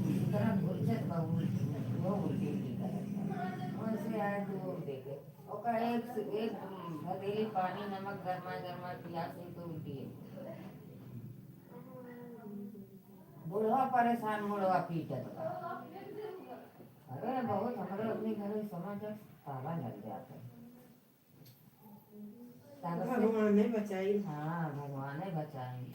इतना घुलचत बा, उल्टी, वो उल्टी उल्टी करत बा। वैसे आए तो वो देखे। ओकर एक से, एक भदेली पानी, नमक गरमा गरमा पिया से तो उल्टी है। बुढ़वा परेशान, मुड़वा पीटत बा। अरे बहुत हमरे अपने घरे समझ ताला लग जात है। ताला से भगवान ने बचाई। हाँ, भगवान ने बचाई।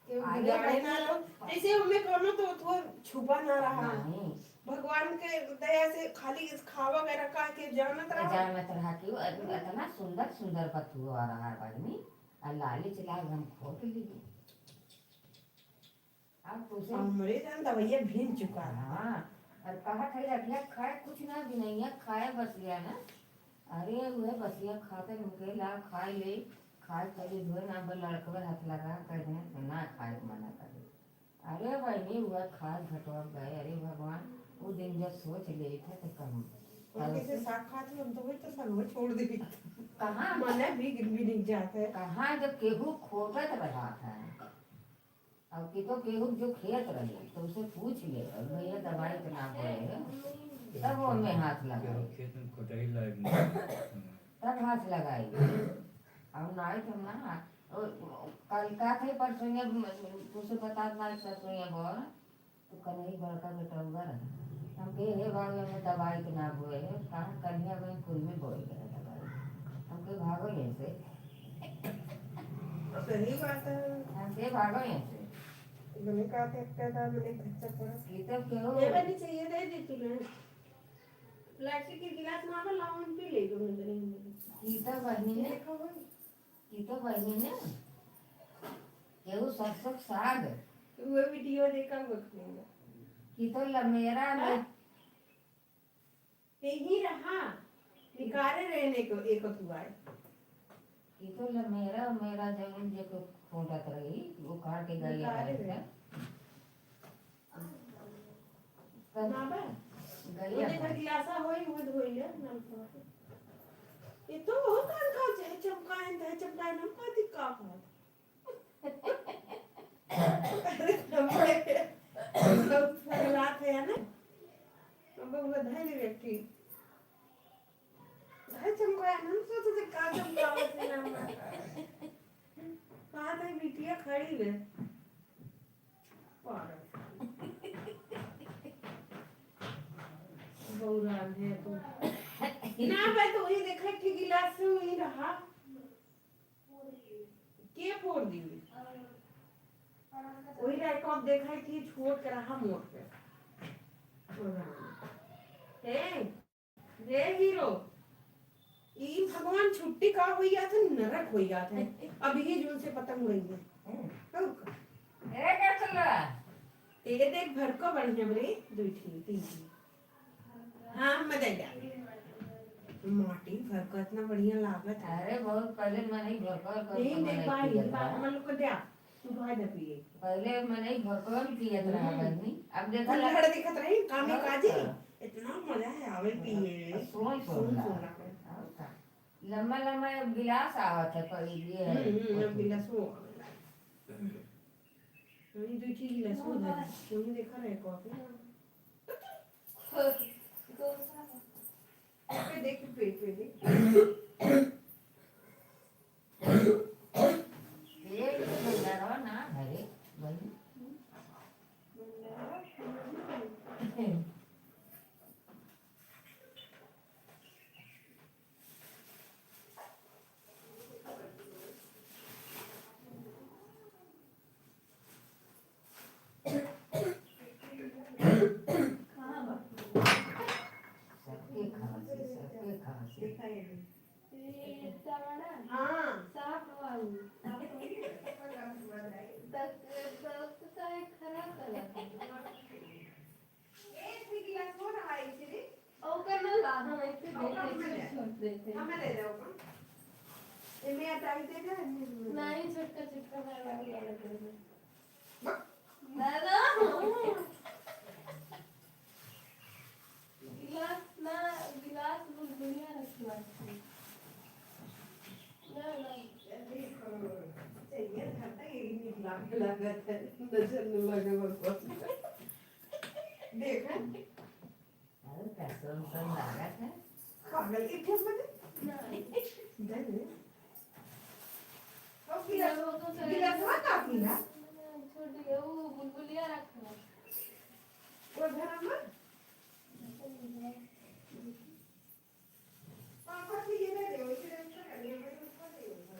केहू आगे बिगाड़े ना बढ़े। लो। जैसे ओमे कोनो तो थो छुपा ना रहा। नहीं। भगवान के दया से खाली इस खावा के रखा के जानत रहा। जानत रहा कि वो इतना सुंदर सुंदर बतुआ रहा आदमी, आ लालच लाग हम खोट लिए। अब तुझे हमरे जान दवाइया भीन चुका। हाँ, और कहा था रखिया खाए कुछ ना बिनैया खाए बसिया ना। अरे उहे बसिया खाते उनके ला खाए ले, खाए पहले धोए ना, अब लड़कवे हाथ लगा कह दे तो ना खाए के मना करे। अरे बहिनी, उहे खाए घटवा गए। अरे भगवान, वो दिन जब सोच ले थे तो कम। उनके से साग खात हम तो वही तो संग में छोड़ दे। कहाँ? मने भी गिर भी नहीं जाते। कहाँ जब केहू खोटत रहा था। अब कि तो केहू जो खेत रहे, तो उसे पूछ ले, "अब भैया दवाई तो ना बोए है।" तब वो में हाथ लगा। केहू खेत में खोटाई लायक नहीं। तब हाथ लगाई। अब नाई तो ना, ओ, कल का थे परसों ये, तुझसे बता दे, सरसों ये बोल, तो कन्हई बड़का बेटौआ रहे। हम कहे, "हे बाबू, हमें दवाई के ना बोए है, कहाँ कन्हैया बहन कुल में बोए गए दवाई।" हम कहे, "भागो यहाँ से।" सही बात है। हम कहे, "भागो यहाँ से।" मैंने कहा था, "इतना दाम मैंने खर्चा पड़ा।" ये तो क्यों? ये वाली चाहिए, दे दी तूने। प्लास्टिक के गिलास ना बा, लाओ, हम पी ले, दो मिनट नहीं मिले। ये तो बहिनी ने देखो भाई। ई तो बहिनी ने केहू सरसों के साग। वो वीडियो देखा वो खाएगा। ई तो लमेरा में हाँ? यही रहा, निकाले रहने को एक अथुआए। ई तो लमेरा मेरा जौन जे को खोटत रही, वो काट के गई निकाले है। रहे। तब ना बा? गलिया ओने का। गिलासा होई, वो धोई ले, नल को। ये तो वो कान का चाहे चमकाए, चाहे चमकाए, हम कहती का कहत। अरे, हमरे, हम लोग फैलात है ना? हम लोग बधाई दे व्यक्ति। भाई चमकाया ना, हम सोचे थे का चमकावत है ना हमारा। कहा था बिटिया खड़ी है। पागल। बौरान है तू। ना भाई तो वही देखा कि गिलास से वही रहा। के फोड़ दी? वही रहा, कब देखा कि छोड़ के रहा मोड़ पे। बौरान। ए, रे हीरो, ई भगवान छुट्टी का होइया थे, नरक होइया थे। अभी जून से पतंग उड़ेंगे। हम्म। और का? ए, का चल रहा? ए, देख, भरको बढ़िया बरे, दुई ठी, तीन ठी। हाँ, मजा आ गया। माटी भरको इतना बढ़िया लागत है। अरे, बहुत पहले मनई भरको, भरको नहीं, देख, मनई बाहर, पियत बाहर रहा। हम लोग को द्या। तू भाई दे पिए। पहले मनई भरकन पियत रहा हम्म। बहिनी। अब देखो अब लड़ दिखत रही, कामे और काजी। का? इतना मजा है आवे पिए। और सोन सोन सोन रहा। सोन रहा। और का? लम्बा लम्बा एक गिलास आवत है, पर ये है। हम्म, हम्म, अब गिलास वो आवेला। वही दो ठे गिलास वो धर। तुमने देखा रहे कॉफी? पे देख, पे, पे देख। ये तो भंडारवा ना है रे, बहिनी। सबके खांसी, सबके खांसी। ये इतना बड़ा? हाँ। सांप वाली। दस, दस का एक खराब लगा। एक भी गिलास हो रहा है इसीलिए। ओकर ना ला, हम ऐसे ओकर देते हमें हैं, दे। छोड़ देते हैं। हमें दे दे ओकर। ये मैं अटाई दे दे, नहीं, छोटका, छोटका वाला, वाला दे दे। दादा। गिलास ना, गिलास बुलबुलिया रखना। ना, ना। लागत है, नजर न लगे भगवान। देखा? अरे, कैसन सन लागत है। पागल के ठेप में दे। नहीं। दे दे। अब गिलास, वो तो चले गिलास गए। मत आप पीना। छोड़ दिया, वो बुलबुलिया रखना। वो घर में? पापा के ये दे दे, वैसे दे दे, वैसे दे दे।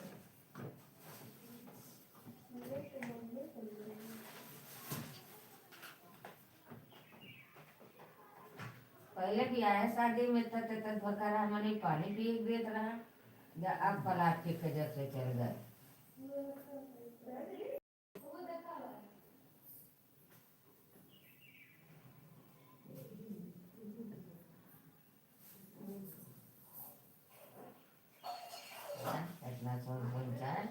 पहले बियाहे शादी में त, त, त, त, करा मने पानी पिए के देत रहा, या अब प्लास्टिक के जब से चल गए। इतना सोन सोन चाय।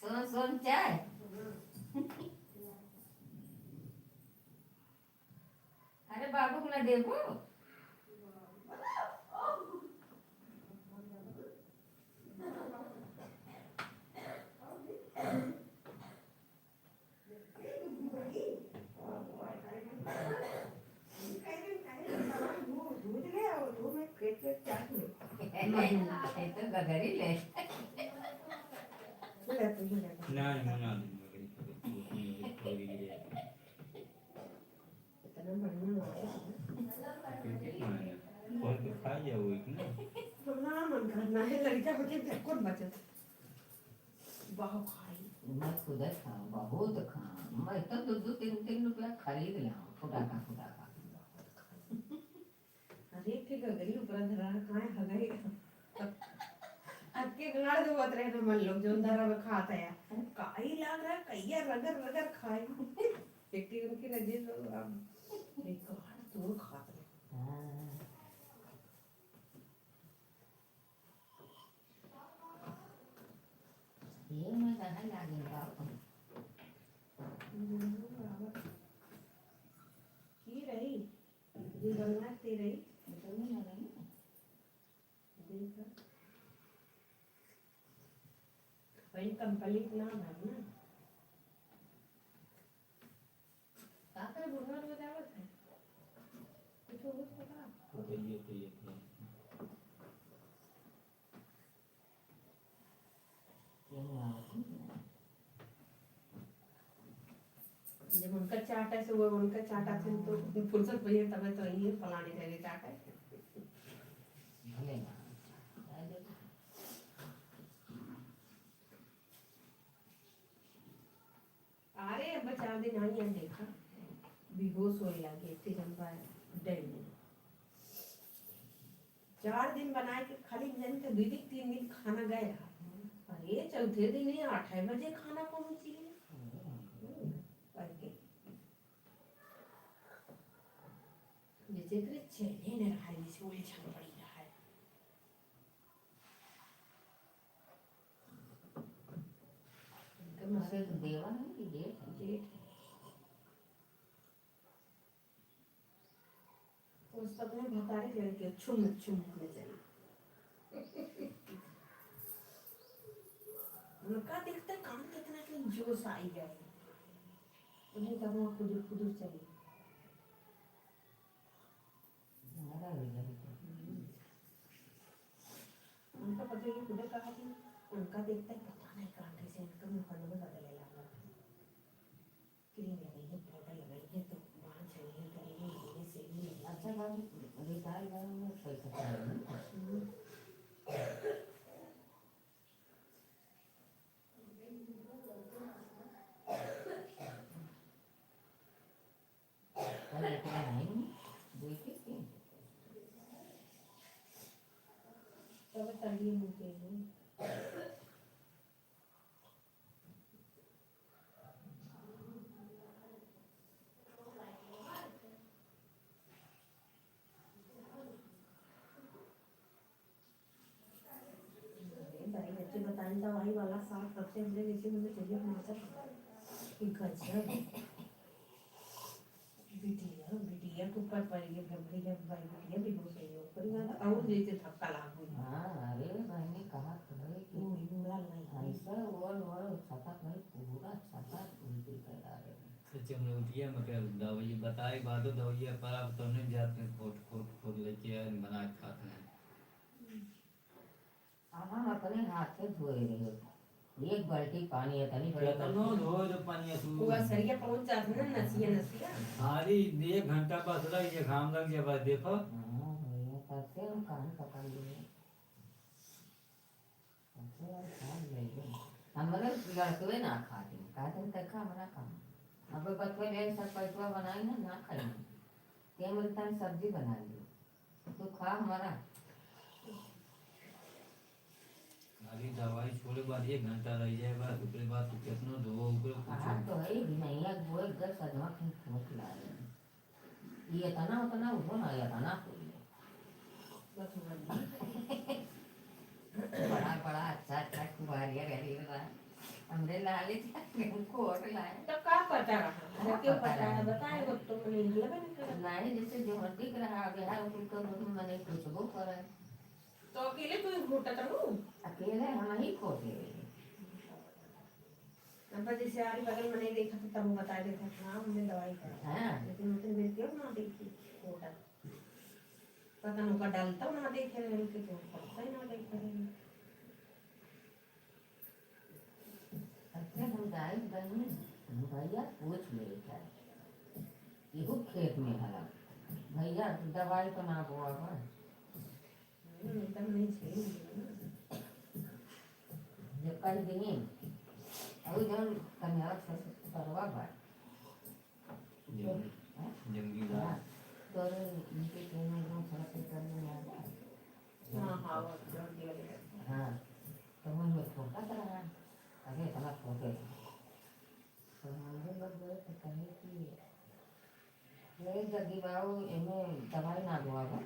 सोन सोन चाय। अरे बाबू के ना देबू? ये तो गगरी ले। नहीं, मना दूंगा, गगरी खा ले। इतना बढ़िया लागत है। क्योंकि खाना, कोई तो खा जाओ एक ना। हमरा मन करत ना है, लड़का होके फेर कौन बचत? बहुत खाई। मैं खुद खाऊं, बहुत खाऊं। मैं तो दो दो तीन तीन रुपया खरीद लाऊं, फुटाका फुटाका। अरे, फिर गगरी ऊपर धरा, काहे हगाई? अक्के गाड़ देवत रहे ना मन लोग, जोन धरा में खात है। काई लाग रहा, कहिया रगड़ रगड़ खाई। एक टी उनकी रजीज लोग, अब बेकार तू खात रहे। हाँ। ये मैं कहाँ लागे बाप? की रही? ये बनवा ते रही? ये तो नहीं आ रही ना। देखा। वही complete ना भर ना। का करे बुढ़वा रोज आवत है? कुछ होत होगा? तो ये, तो ये, तो ये। जब उनका चाटा से वो उनका चाटा थे तो फुर्सत भैया तबे तो ये फलाने जगह चाटा है। भले ना। अरे, अब चार दिन आई है, देखा, बेहोश होए लागे, इतने जन बा डर में। चार दिन बनाए के खाली जन के दो दिन, तीन दिन खाना गए रहा। अरे, चौथे दिन ही आठ बजे खाना पहुंची है। हम्म, करके। जैसे एकरे चैने न रहा है, जैसे उलझन पड़ी रहा है। इनका मतलब देवर है कि जेठ है? जेठ है। बस अपने भतारे के लगे छुमुक छुमुक में चली। उनका देखते काम कितना के जोश आई जाए। उन्हें तब वो खुदुर खुदुर चली। हमारा भी घर पे। उनका पता ही खुदे कहा कि उनका देखते ही पता नहीं कहाँ कैसे इनका मुंह बदले लगा। क्रीम लगाइए, पाउडर लगाइए, तो बाल झड़िए, करेंगे, महीने से ही नहीं। अच्छा बाबू, रिटायर भए में पैसा चाहिए ना? हम्म। अरे, इतना नहीं, देखिए कि। तब तलिए मुँह के हैं। अरे, बड़ी अच्छी बताई, दवाई वाला साग सबसे हमरे जैसे मुझे चाहिए, माता की गजब। बिटिया, बिटिया के ऊपर पड़ गई, फिर बिटिया, भाई, बिटिया भी हो गई हो, पर यार, और जैसे धक्का लाग गई। हाँ, अरे बहनी, कहा तो है कि मुड़ी मुड़ा नहीं। ऐसा ओल, ओल, छटक नहीं, पूरा छटक उल्टी कर डाले। तो चमरौतिया में क्या दवाई बताए, बादो दवाइया पर आप तो नहीं जाते, खोट, खोट, खोट लेके आए, बना के खाते हैं। हम अपने हाथ से धोए रहे। एक बाल्टी पानी है, तनी बड़ी केतनो बाल्टी। धोए जो पानी है तू। वो असरिया पहुंच जात है ना, नसिया, नसिया। खाली एक घंटा बस रह, ये घाम लग जाए, बस देखो। हाँ, भैया, तब से हम कान पकड़ लिए। तब से हम खा लेंगे। हमारे लड़कवे ना खाते, कहते हैं, "देखा हमारा काम।" अब बतवे ले, सब पैसवा बनाई ना, ना खाई। ते मेरे तन सब्जी बना ली। तू खा हमारा। खाली दवाई छोड़े बाद एक घंटा रह जाए बस, ओकरे बाद तू केतनो धो, ओकरे कुछ हाँ, तो है ही नहीं, अब वो एक दस अजमा कहीं फूट ला रहे हैं। ये इतना उतना उठो ना, ये इतना हो गया। बस हो गया। बड़ा, बड़ा अच्छा, अच्छा कुमारिया गरीब रहा। हमरे लाले जी हमको और लाए। तो का पता रहा? का जब क्यों पता पता रहा? है? बताए वो तो मने लगन कर। नहीं, जैसे जो दिख रहा, बिहार में तो मने पूछबो करे। तो अकेले तू ही घोटत रहू? अकेले हम ही खोटे। अब जैसे आरी बगल में नहीं देखा तो तब वो बता देता, "हाँ, हमने दवाई करा।" हाँ। लेकिन उतने देर क्यों ना देखी, घोटत। पता न ओकर डलता ना देखे रहे, कि तो पता ही ना देखे रहे। अच्छा, हम जाए बनी, भैया पूछ ले क्या? इहू खेत में हला। भैया, दवाई तो ना बोआ बा। हम्म, एकदम नहीं छेड़ी ना। जब कह दिए, अउ जौन कन्हैया ससुरवा बा, जंगी, हाँ? जंगीदार। तोरे इनके कहने को थोड़ा सा कर लेना है। हाँ, हाँ, वो जंगी वाले करते हैं। हाँ, तो वो में फोकट रहा। अरे, इतना फोकट। तो हम लोग गए तो कहे कि, "ये जंगी बाबू, इनमें दवाई ना बुआवा।"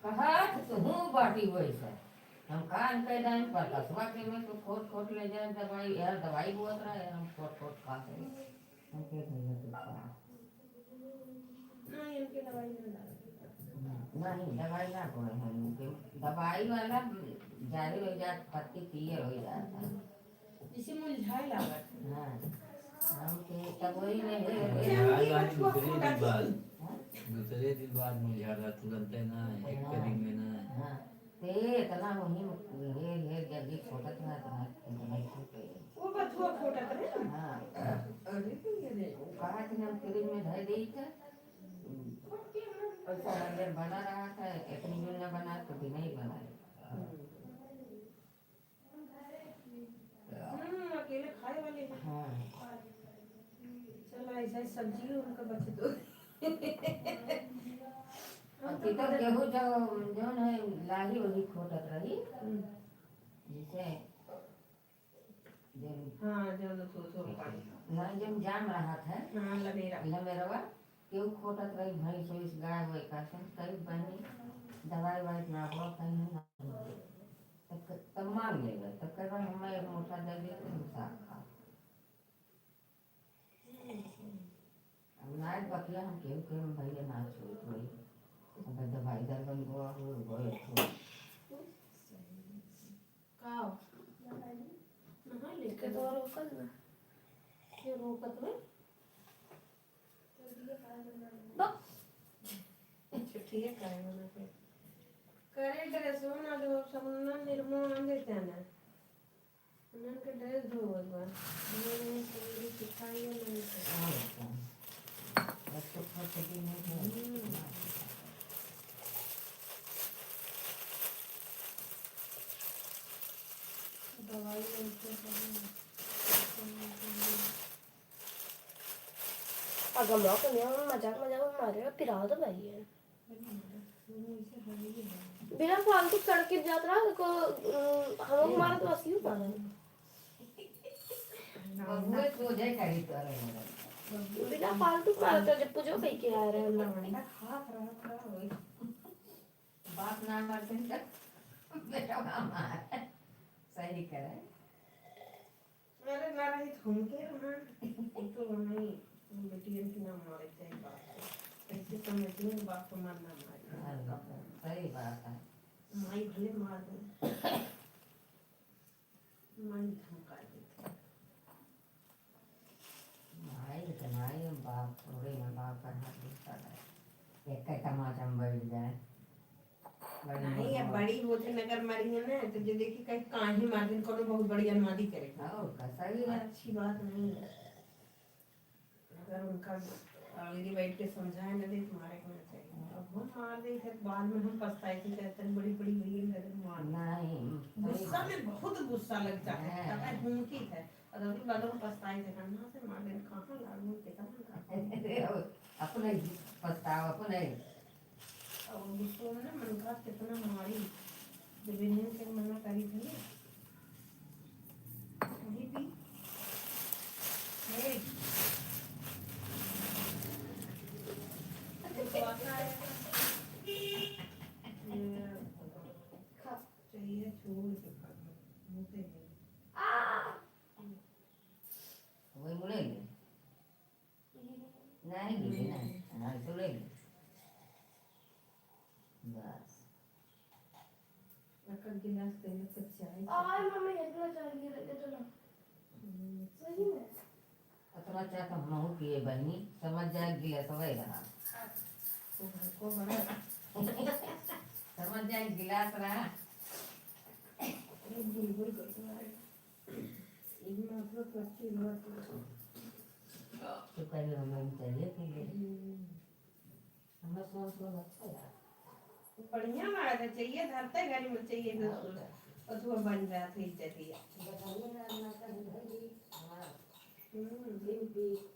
कहा कि तुहूँ बाटी वैसे। हम कान कह जाए, पर कसवा के में तो खोट खोट ले जाए दवाई, यार दवाई बोत रहा है, हम खोट खोट खा के। हम कह भैया तो खा। नहीं, इनके दवाई में ना डालते। नहीं, दवाई ना बोए हम इनके। दवाई वाला जाहिर हो जात, पत्ती पीयर हो जात है। जैसे मुरझाए लागत। हाँ। हम के तब वही में हे, हे। मुरझाए वाली दूसरे दिन बाद। हाँ? दूसरे दिन बाद मुरझा रहा, तुरंते ना, एक हाँ। दिन में ना। हाँ। ते इतना वही में हेर, हेर जल्दी फोटत ना, इतना, इतना ही फोटे। वो बथुआ फोटत रहे ना? हाँ। अरे, ये रे। वो कहा कि हम फ्रिज में धर दी थे। पैसा हरियर बना रहा था, इतनी दिन ना बना तो दिन ही बना। हम्म। हम्म, अकेले खाए वाले हैं। हाँ। चला, ऐसा ही सब्जी है, उनका बचे तो। हम तो अभी तो बदल गेहूं जो, जौन है, लाही वही खोटत रही। हम्म। जैसे जब हाँ, जब तो सो, सो पानी। ना, जब जाम रहा था, हाँ, लमेरा। लमेरवा, केहू खोटत रही, भैंस वैस, गाय वाय का, सब कई बहनी, दवाई वाई ना हुआ, कहीं ना हुआ। तब क-, तब मांग लेगा, तब कह रहा, "हमें एक मोटा दे दे, हम साग खाओ।" अब ना बकिया हम केहू के हम भैया ना छोड़ कोई। अबे दवाई दर्द बन गवा हो, गए तो। का? नहा ले। के तो रोकत बा। के रोकत बा? बक। छुट्टिए काहे बना के? करे करे सोना दो, सब नन निर्मोह आन देते हैं ना। उन्हन के dress धोवत बा। उन्हन के पूरी सिखाइए नहीं थे। और का? बच्चों का छुट्टी नहीं है। हम्म। दवाई लेके पड़ी। आ गमला के लिए हम मजाक मजाक में मारे, पिरात भाई है। बिना फालतू सड़क के जात रहा, को, उम, हम मारत बस यूं मारत। बबुए सोझे करी तोरे मदद। बिना फालतू मारत रहा, जब पूजो कही के आ रहे हैं। लवंडा खात रहा, खात रहा वही। बाप ना मारते हैं तब बेटा मार। सही करे। अरे ना रही तो हमके रहा। वो तो हमें बेटियन के ना मारे चाहे बाप को। कैसे समझिए बाप को मारना मारे। हाँ, सही बात है। माई भले मार दे। माई धमका देते। माई तो माई, हम बाप थोड़े ना, बाप पर हाथ उठता है। एक का तमाचा में बैठ जाए। बड़ी नहीं, अब बदमाश। बड़ी होते नगर मारी है ना, तो जो देखी कहीं काहे मार दिन कोनो बहुत बड़ी अनवादी करे। हाँ, का सही है। अच्छी बात नहीं है। अगर उनका आवेरी बैठ के समझाए ना दे, तो मारे के ना चाहिए। अब हम मार दे, फिर बाद में हम पछताए थे, कहते हैं, "बड़ी, बड़ी हुई है, गलत मार।" नहीं, सही गुस्सा बात। में बहुत गुस्सा लग जाता है, हाँ। कहता है, "हुनकी है।" और अभी बाद में पछताए थे, "कहाँ से मार दे, कहाँ लागू, कितना लागू।" अपने पछतावा, अपने। और गुस्सा में ना मन का कितना मारी, जब इन्हें से मना करी थी ना। अभी भी। हे। तो आता है। ये खा। चाहिए, छोड़ के खा। मुँह पे नहीं। वही बोलेंगे। नहीं, दीदी, नहीं। हाँ, सुनेंगे। बस। एक गिलास तेल के चाय। आय, मम्मी, इतना चाय गिर गया तो ना। हम्म। सही में। इतना चाय तो हमहू पिए बहिनी, समझ जाए गिलास वही रहा। तो हमको बड़ा समझ जाए गिलास रहा। एक गिलगुल करके मारे। इनमें अपना पच्चीस बार तो तो कहीं हमें चाहिए कि ये हम्म। हमें सोच को अच्छा लगा। बढ़िया लागत है, चाहिए धरते घर में चाहिए तो और क्या? पशुआ बन जात है इज्जतिया। बताइए ना, अपना का घर भी। हाँ। हम्म। दिन भी।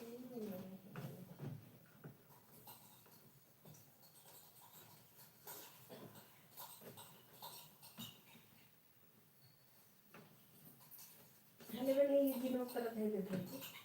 हम्म। हले बने ये दिनों तरफ है जो थे।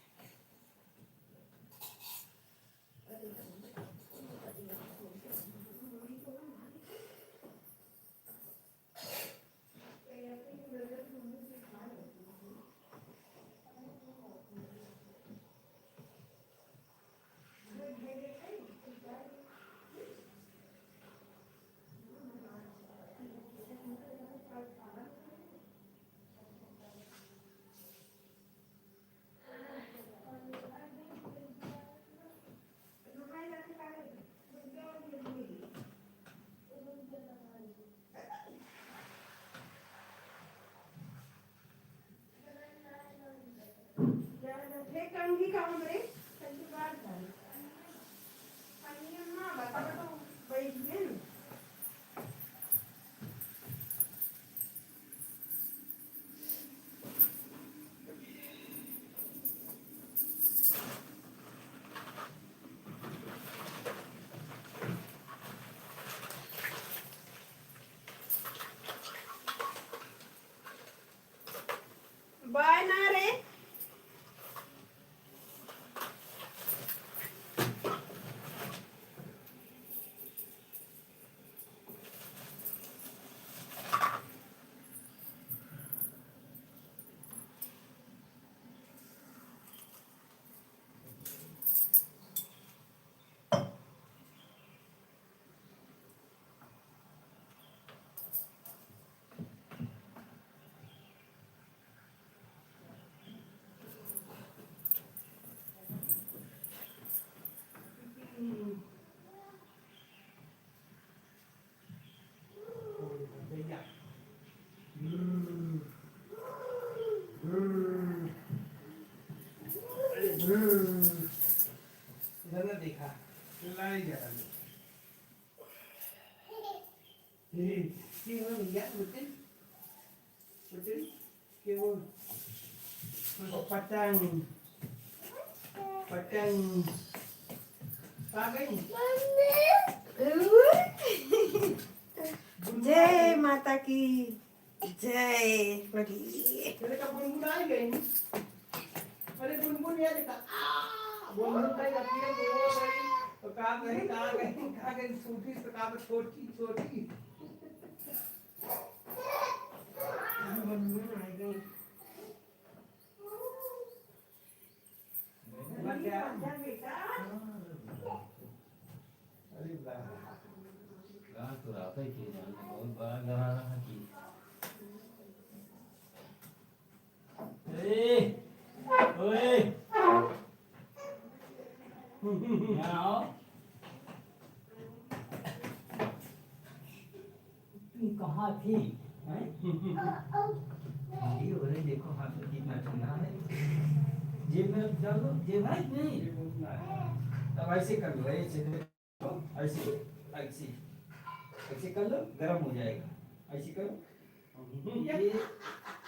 हे कंघी का हमरे ससुराल का। कंघी अम्मा, बता तो बैठ गए ना। बाय ना रे। इधर ना देखा, लाई जा रहा है। ए, के हो भैया, होते? होते? के हो? पतंग, पतंग। आ गई? जय माता की। जय बोलिए। अरे का बुनबुन आ गई? अरे बुनबुन यार का, आ, बुनबुन का ये अपने वो गई, तो का गई, का गई, का गई, छोटी से का छोटी, छोटी। बुनबुन आ गई। अरे वाह। गाँव तो रहता ही थे जाने, बहुत बड़ा घर रहा कि। ए, ओए। यहाँ आओ। तुम कहाँ थी? हैं? ये हो रही, देखो हाथ में कितना ठंडा है। जेब में डाल लो, जेब है कि नहीं? अब ऐसे कर लो, ऐसे, ऐसे, ऐसे, ऐसे कर लो, गर्म हो जाएगा। ऐसे करो। ये,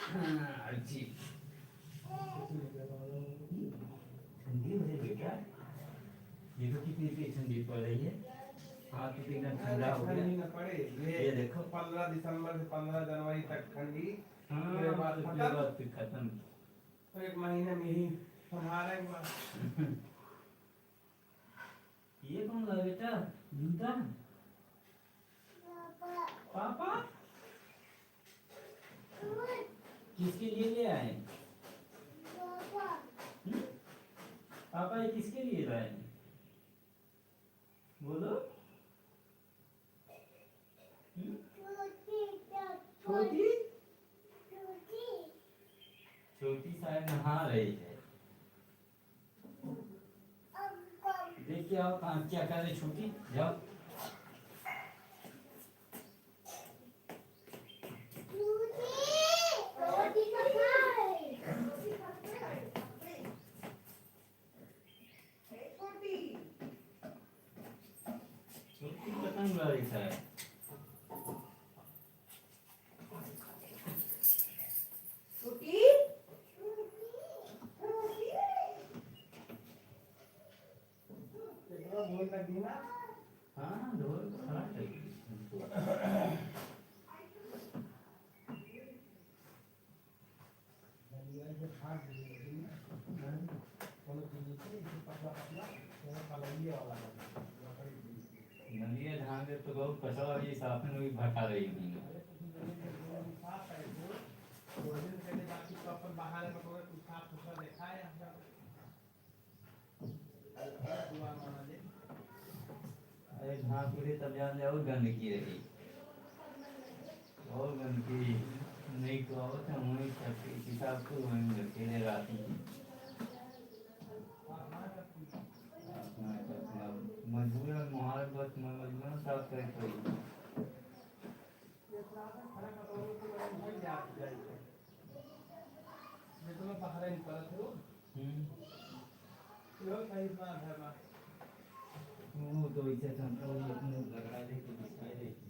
हाँ, ऐसे। ठंडी हो रही बेटा। ये तो कितनी तेज ठंडी पड़ रही है। हाथ तो एकदम ठंडा हो गया। ठंडी ना पड़े। ये, ये देखो। पन्द्रह दिसंबर से पन्द्रह जनवरी तक ठंडी। हाँ, फिर बाद तो फिर खत्म। बाद फिर खत्म। तो एक महीने में ही हमारा एक बार। ये कौन ला बेटा? जूता? पापा? किसके लिए ले आए? हम्म? पापा, ये किसके लिए लाए हैं? बोलो। हम्म? छोटी? छोटी शायद नहा रही है। देख के आओ, कहाँ, क्या कर रही छोटी? जाओ। छोटी पतंग उड़ा रही है। छोटी? हाँ, ढोल तो खड़ा कर दिया। नलिया झाँके तो बहुत कचरा, ये साफ में भी भटा रही हुई है। अरे झाँक ले तब जान जाओ गंदगी रही। और गंदगी नहीं तो आवत है, वहीं तक हिसाब से वहीं रखे ले रात में। अपना, अपना मजबूरन मुहार बस म-, मजबूरन साफ करे पड़ी। जितना बाहर निकलत हो, हम्म। यो सही बात है बा। वो तो इसे संतोष अपने लगा दे के दिखाई देती।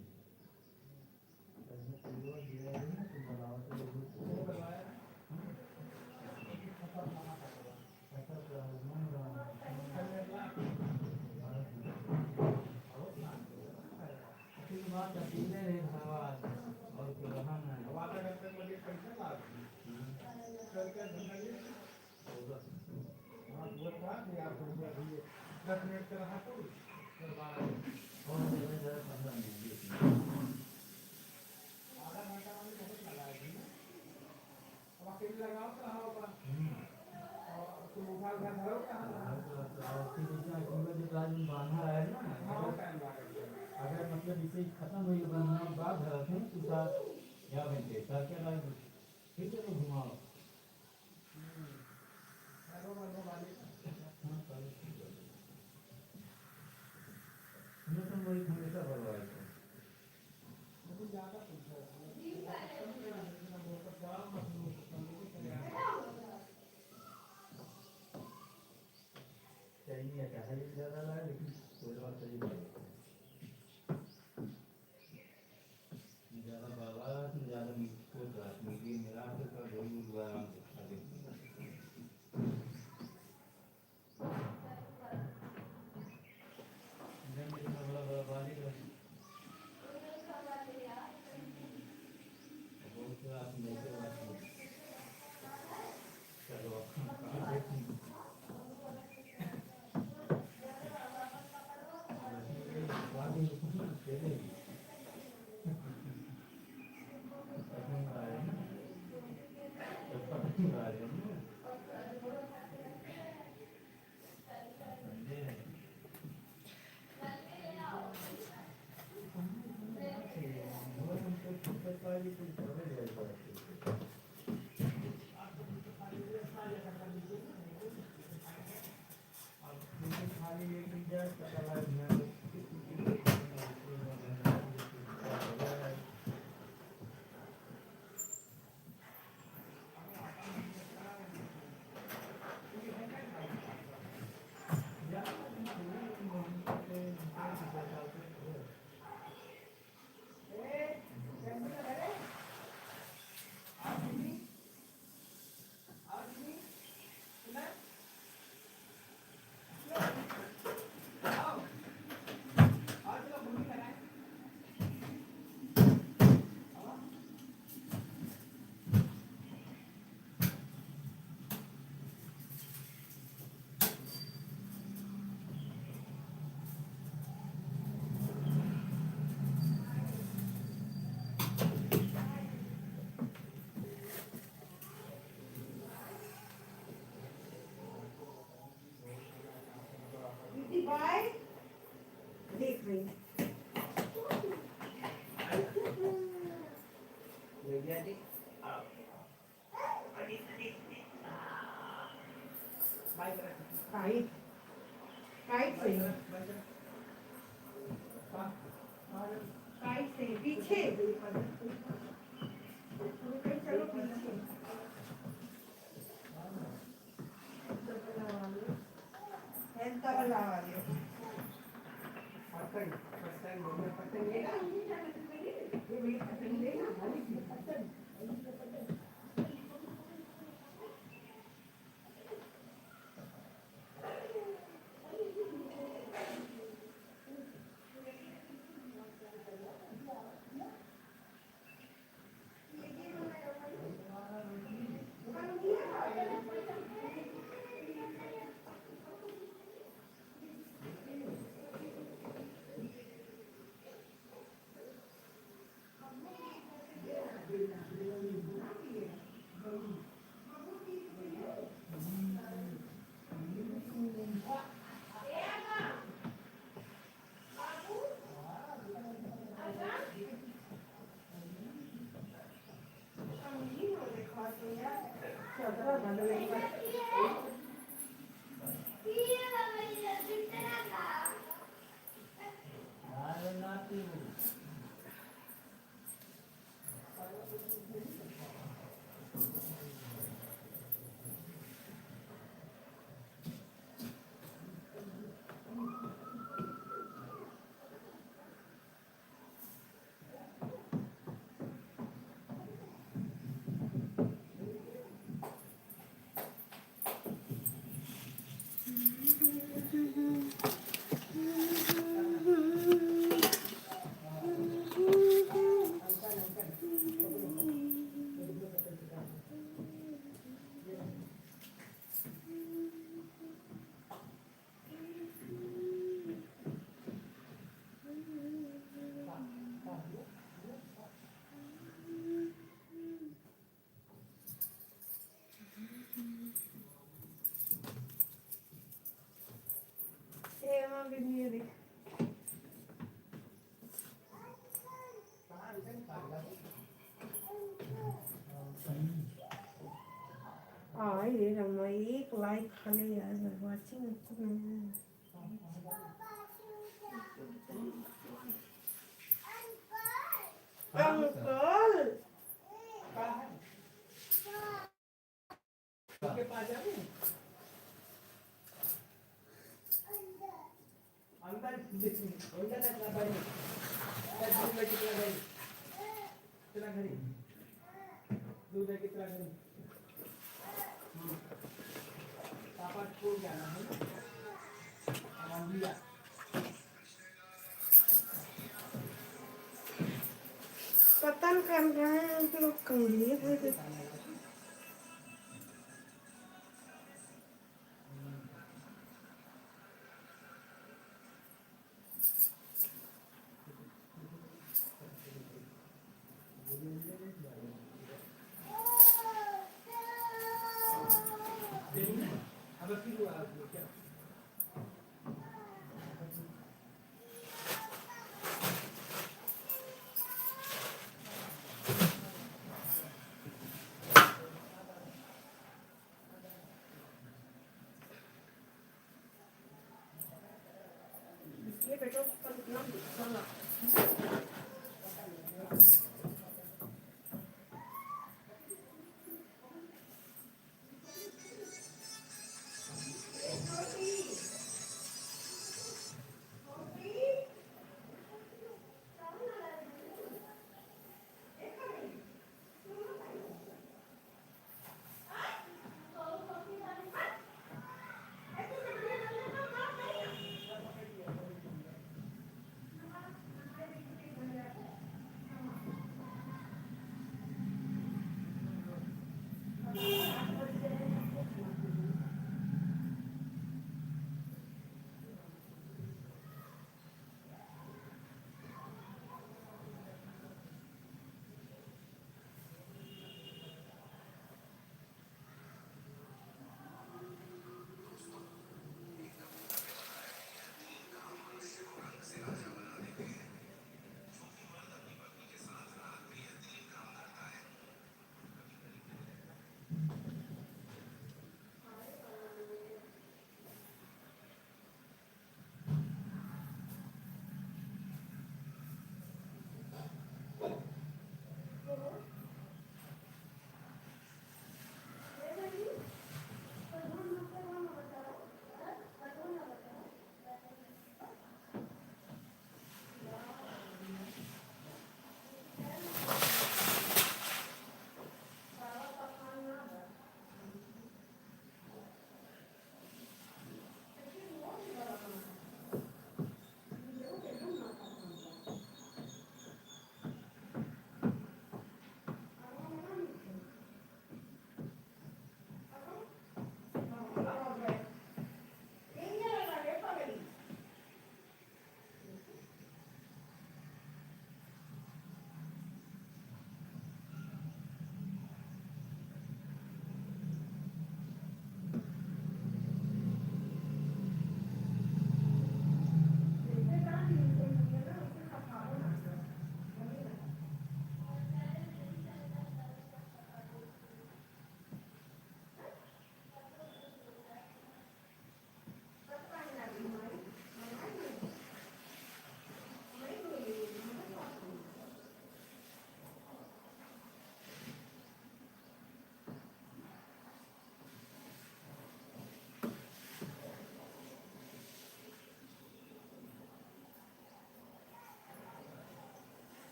अगर मतलब इसे खत्म होई, बंधना बाद है, तो उतार या बनते, ताकि ना फिर से घुमाओ। हम्म। हाँ, चलो। चाहिए, चाहे भी ज्यादा लाए, लेकिन कोई बात सही नहीं है। ज्यादा बाबा, ज्यादा मीठ को तो आप मीडियम मिला के कर दो, वो आराम से खा लेंगे। काइट, काइट से, काइट से पीछे, चलो पीछे। आई रे रामा, एक लाइक खाली यार, वाचिंग। अंकल। कितना घड़ी? दूध है कितना घड़ी? हम्म। पापा छोड़ जाना है ना? अब हम लिया। पता नहीं कहाँ गए हैं लोग, कंघी है।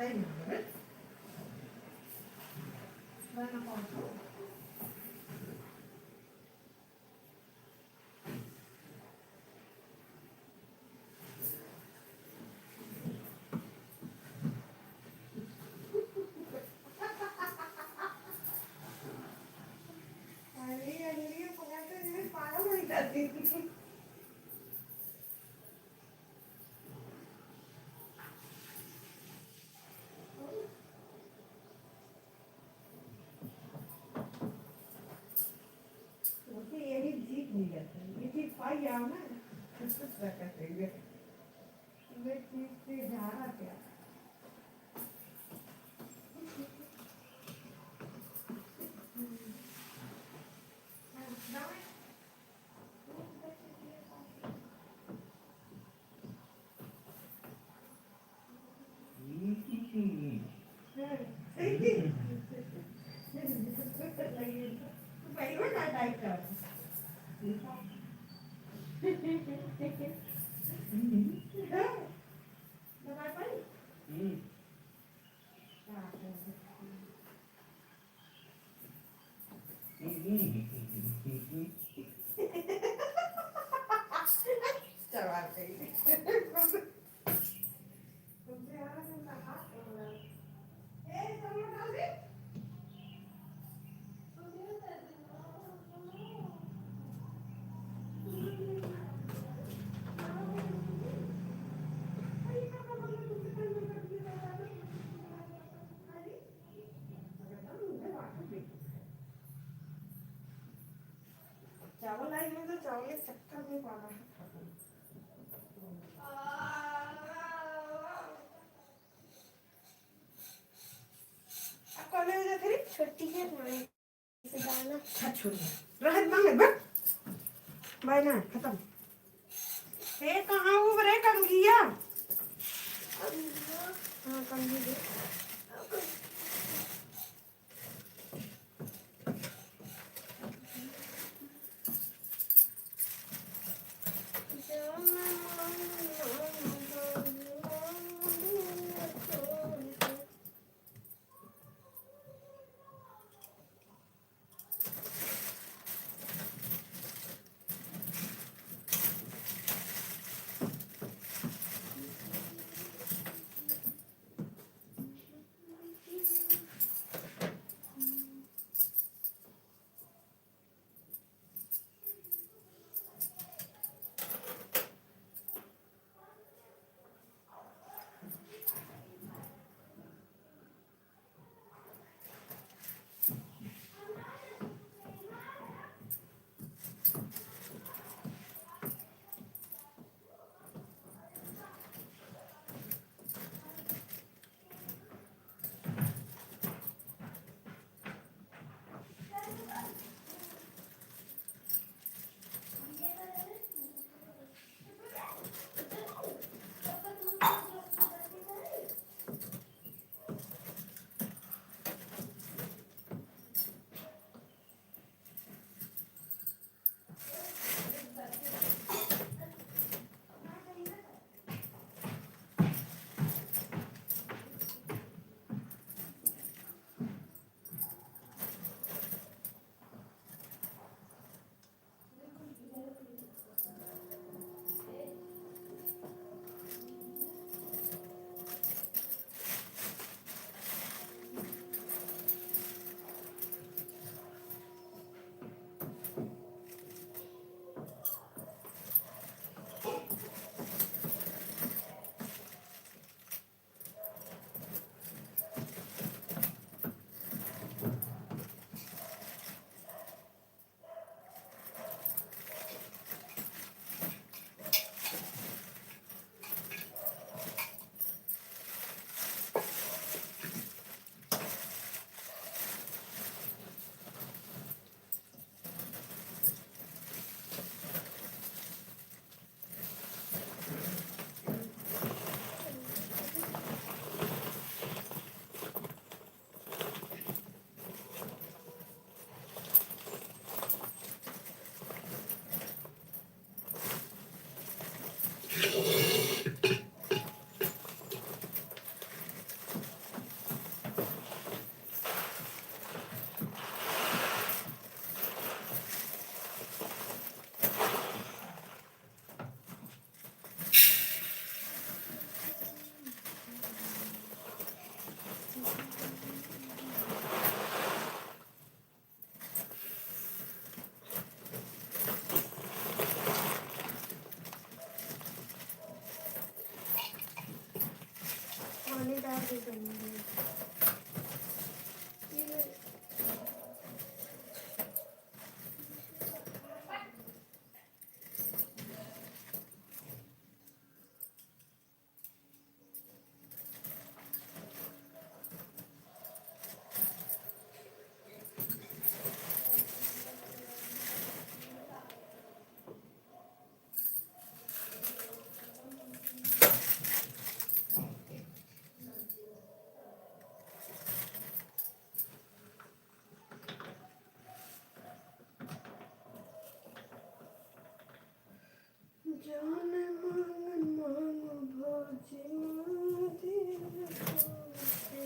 अरे, अरे, ये पकड़ के मेरे पागल हो जाती। मुझे यही जीत नहीं जाता, ये जीत पाई जाओ ना, तो कुछ ना कर देंगे। ये जीत से जा रहा क्या? चावल आई में तो चावल के चक्कर में पाना है। अब कौन हो जाते रे? छोटी है, नानी से दाना। अच्छा, छोड़ दे। रहत ना है, बस। बाय ना, खत्म। ए, कहाँ वो रे कंघिया? हाँ, कंघी दे। पानी डाल दे जल्दी। जाने मांगन मांगो भौजी, मांग दिल तोहसे।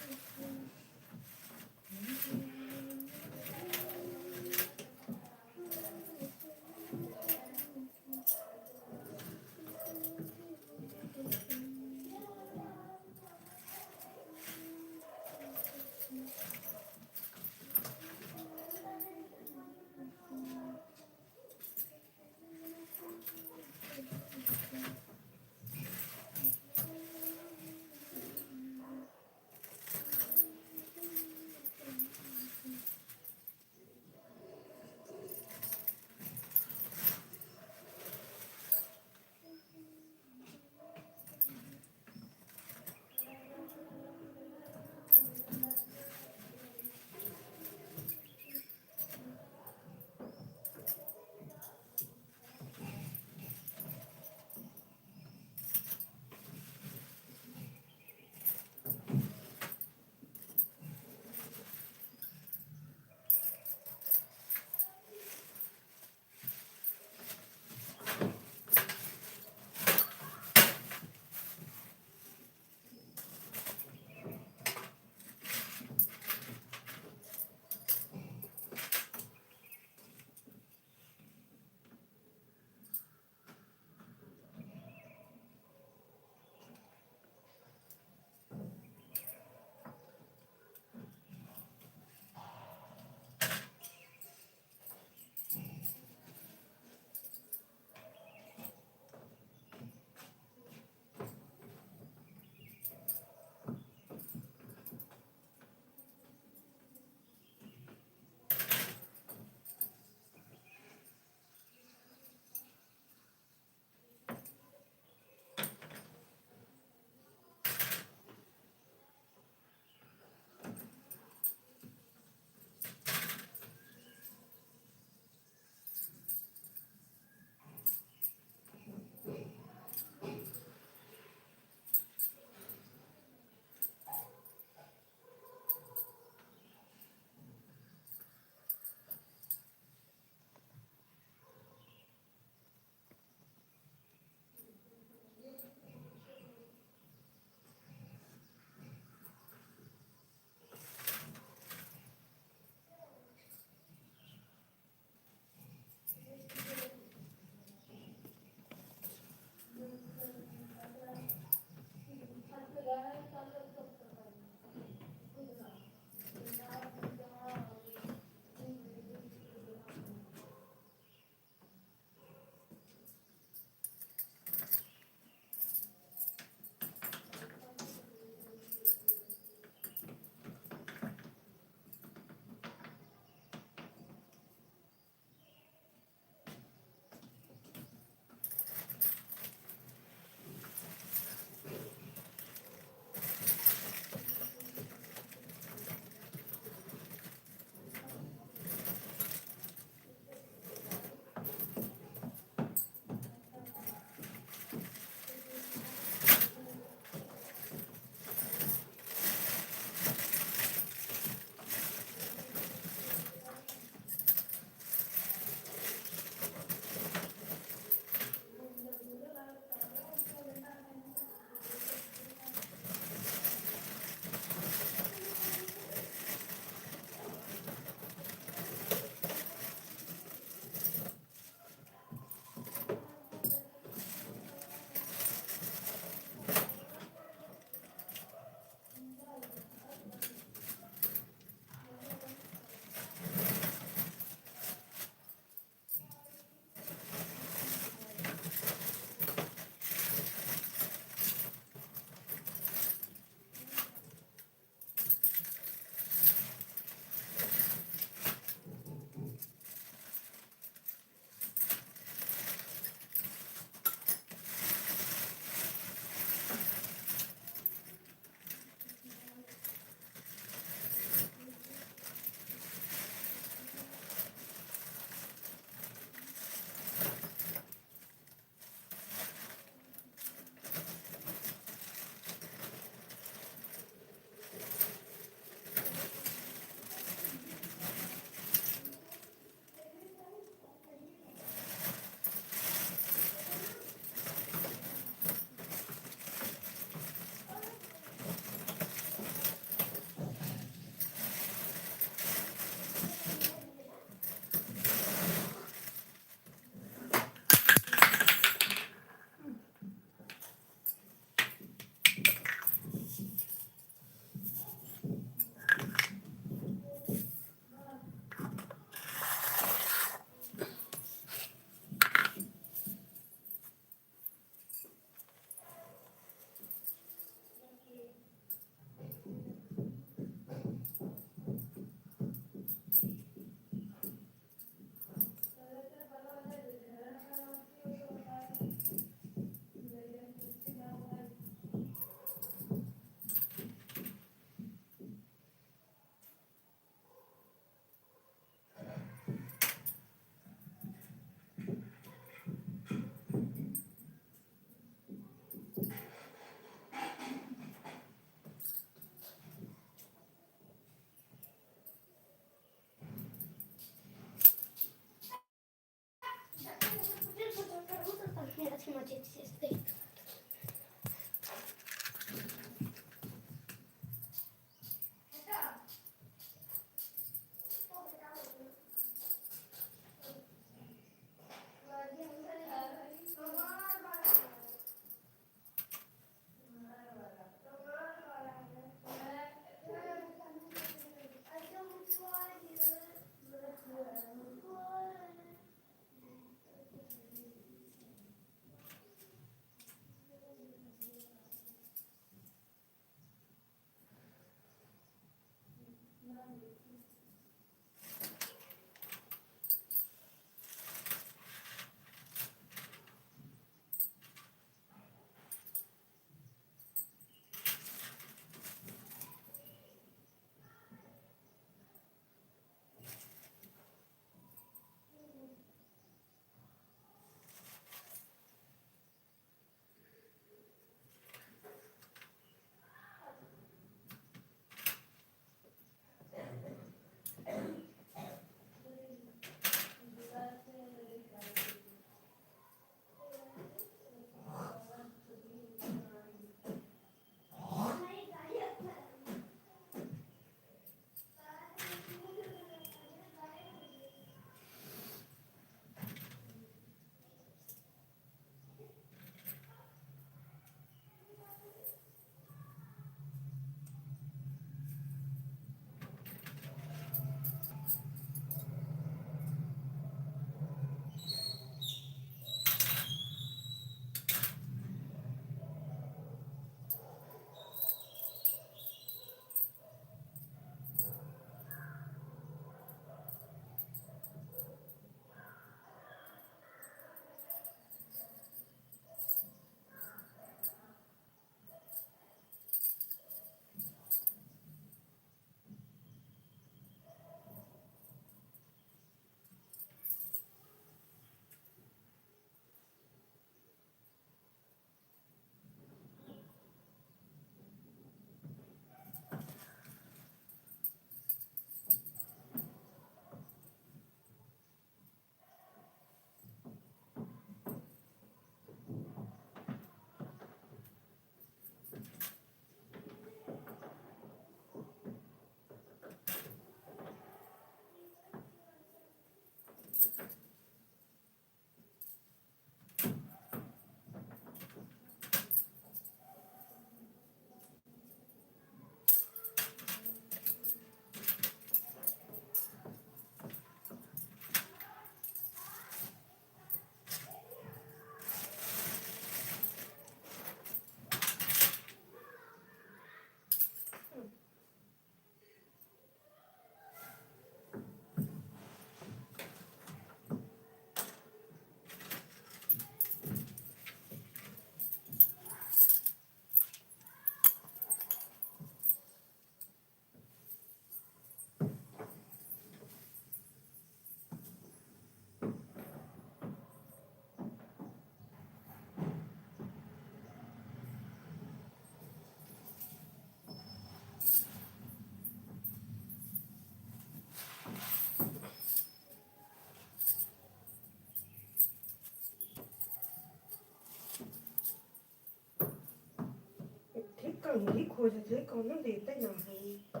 यही खोजत है, कौनो देते ना है।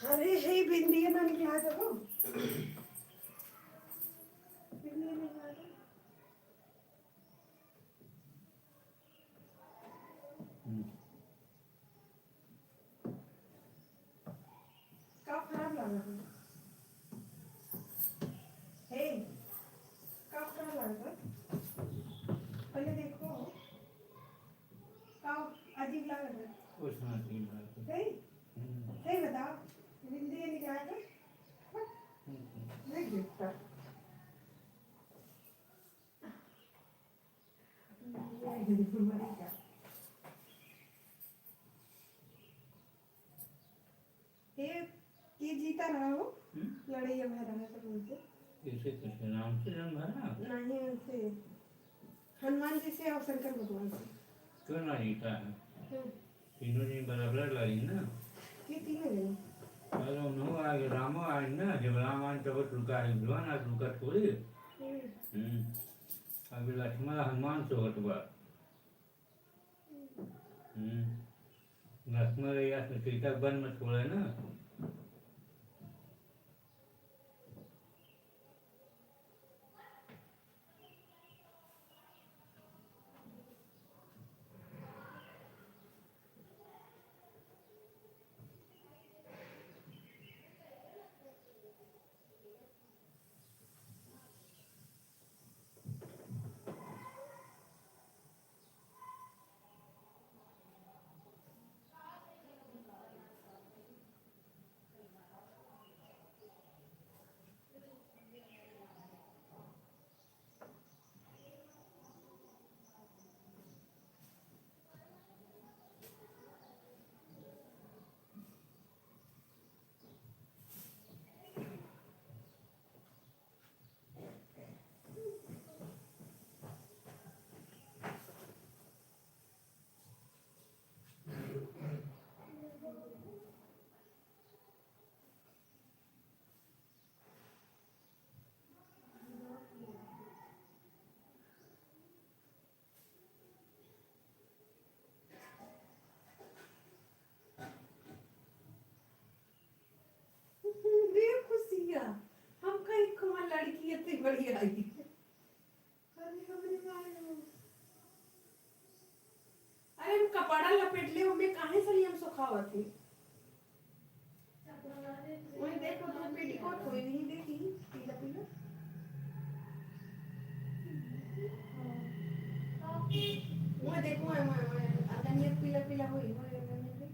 अरे, हे बिंदिया ना निकला दो। बिंदिया निकला दो। हम्म। का खराब लागत है? हे, का खराब लागत है? पहले देखो, का अजीब लागत है? कुछ ना अजीब लागत है। सही? हम्म। सही बताओ, बिंदी ये निकाल के, हम्म। नहीं दिखता। ये, ये जीता रहा हो, हम्म? लड़ाई अब है रहा सब मिलके। किसे, किसे राम से जंग भरा? नहीं, उनसे, हनुमान जी से और शंकर भगवान से। क्यों ना जीता है? हम्म। तीनों जने बराबर लड़ी ना। ये तीनों जने? अरे उन्हों आए, रामो आए ना, जब राम आए तब तुका है, भगवान आज तुका थोड़ी। हम्म। हम्म। अभी लक्ष्मण हनुमान से होत बा। हम्म। लक्ष्मण भैया से सीता वन में छोड़े ना। रे खुशिया, हम कहीं कुमार लड़की इतनी बड़ी आई। अरे हमरे माई हो। अरे हम कपड़ा लपेट ले, ओमे काहे से हम सुखावत है? वही देखो, तू पेटीकोट होई, वही देखी, पीला पीला। वही देखो, वही, वही, वही, अंदर में पीला पीला होई, वही अंदर में देखो।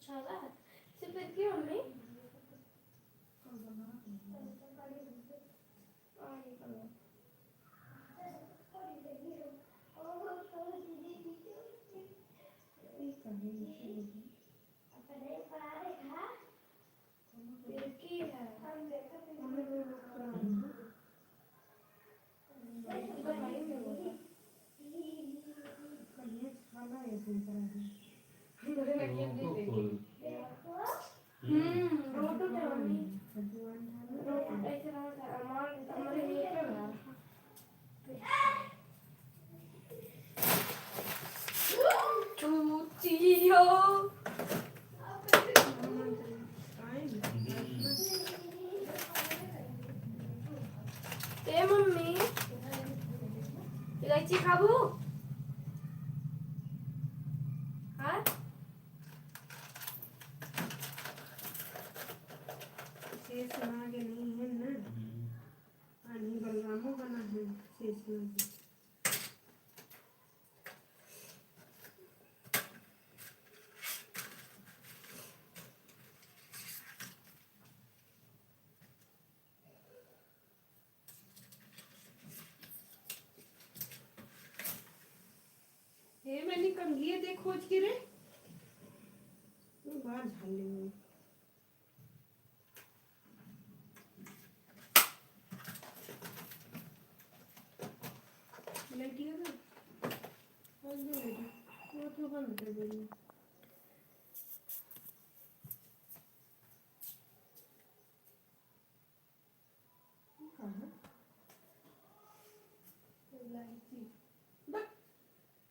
छाला? सिर्फ इतनी मम्मी? हम्म, रोटो थे मम्मी। रोटो कैसे रहा था? हमार, हमारे नीचे रहा। चूतिया। ए मम्मी, इलायची खाबू? हाँ? शेष ना दे। हे मैंने कंघिए दे खोज के रे। बाहर झाड़ ले। लाइट गया ना? बंद हो गया। वो तो बंद कर देंगे। कहाँ? लाइट थी। बा,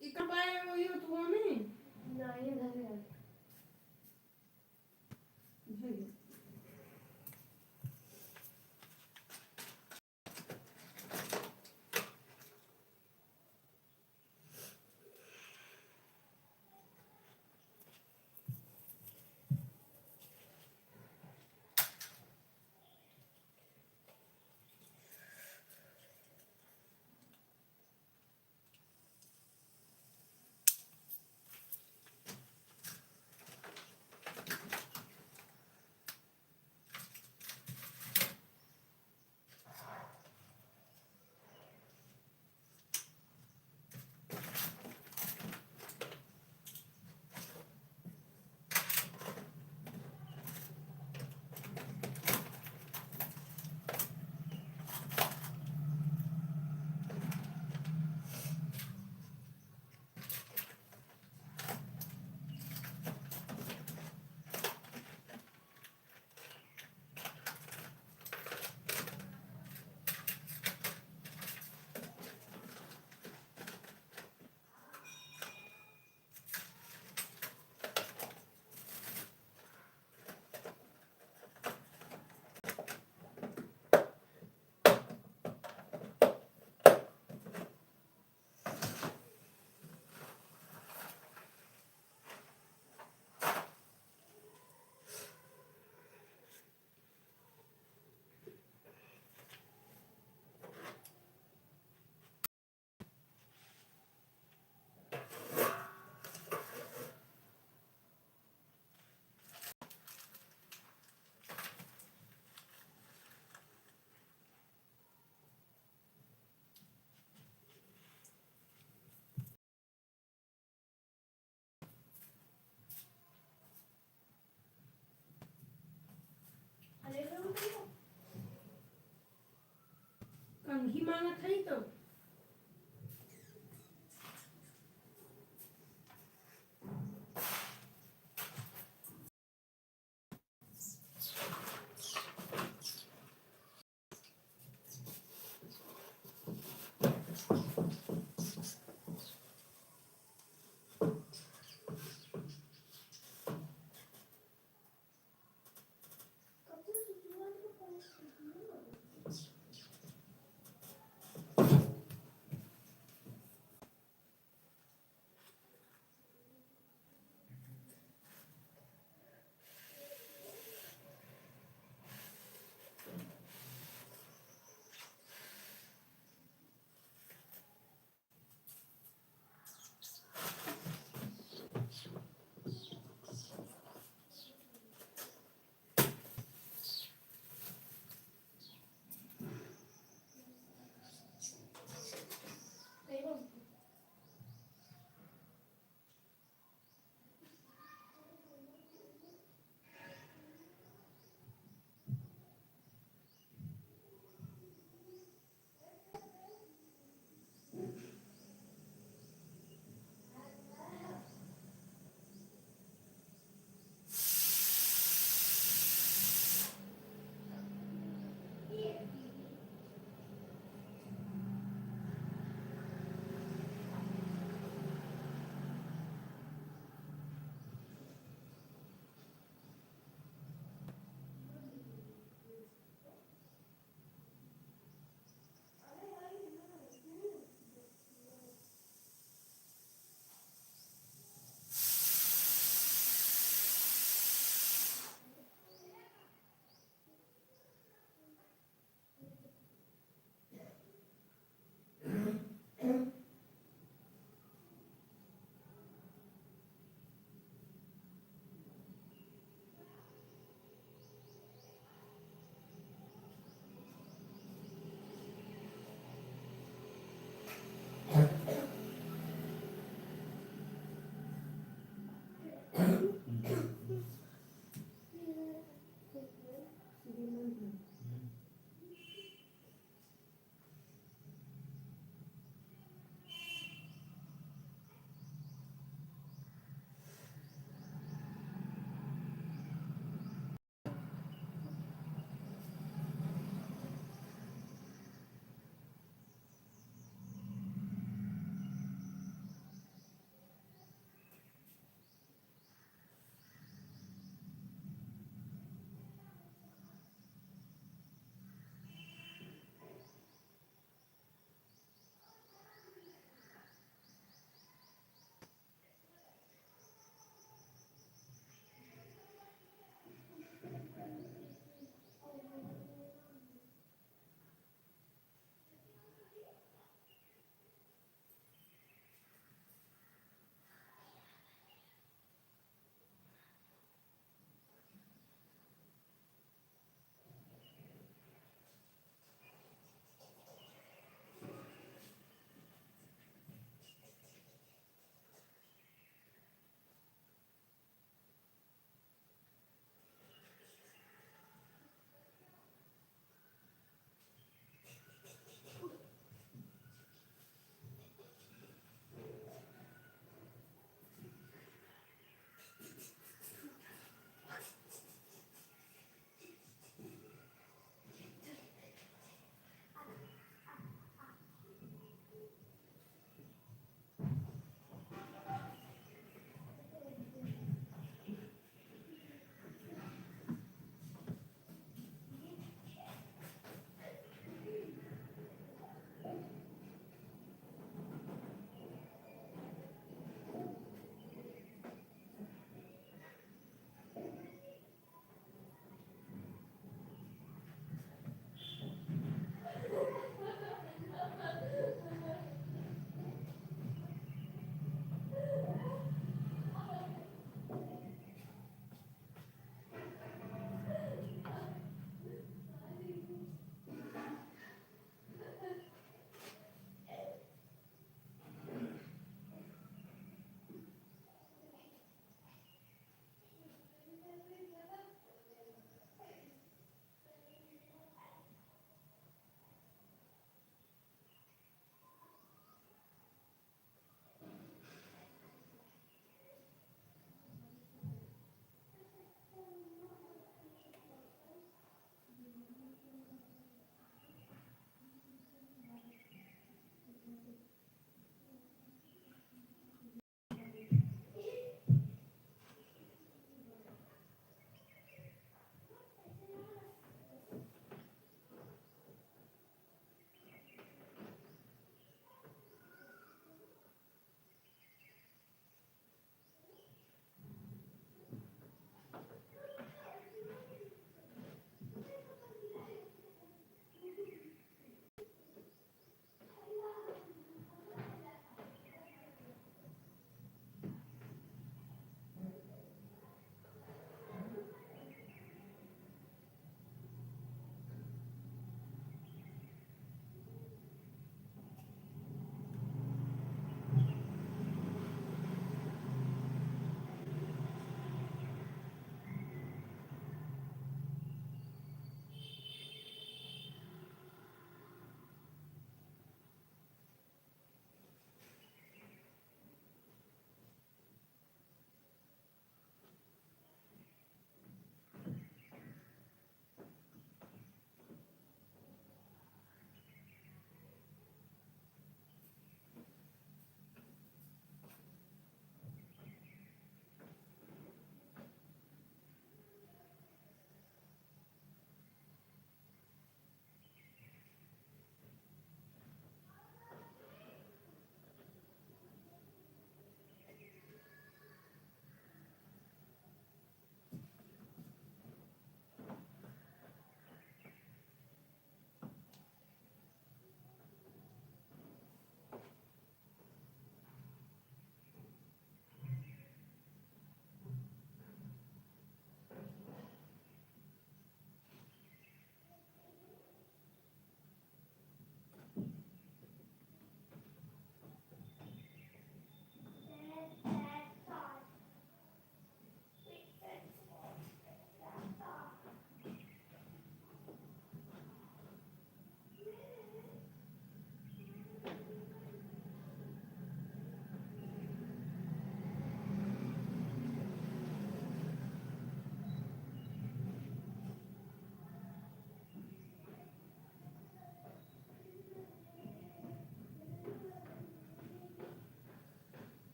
इका पाए वही हो तू हमें? ना, ये घर है। कंघी मांगत हई तो।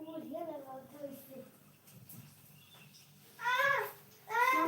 मुझे लगा था इससे। आ, आ।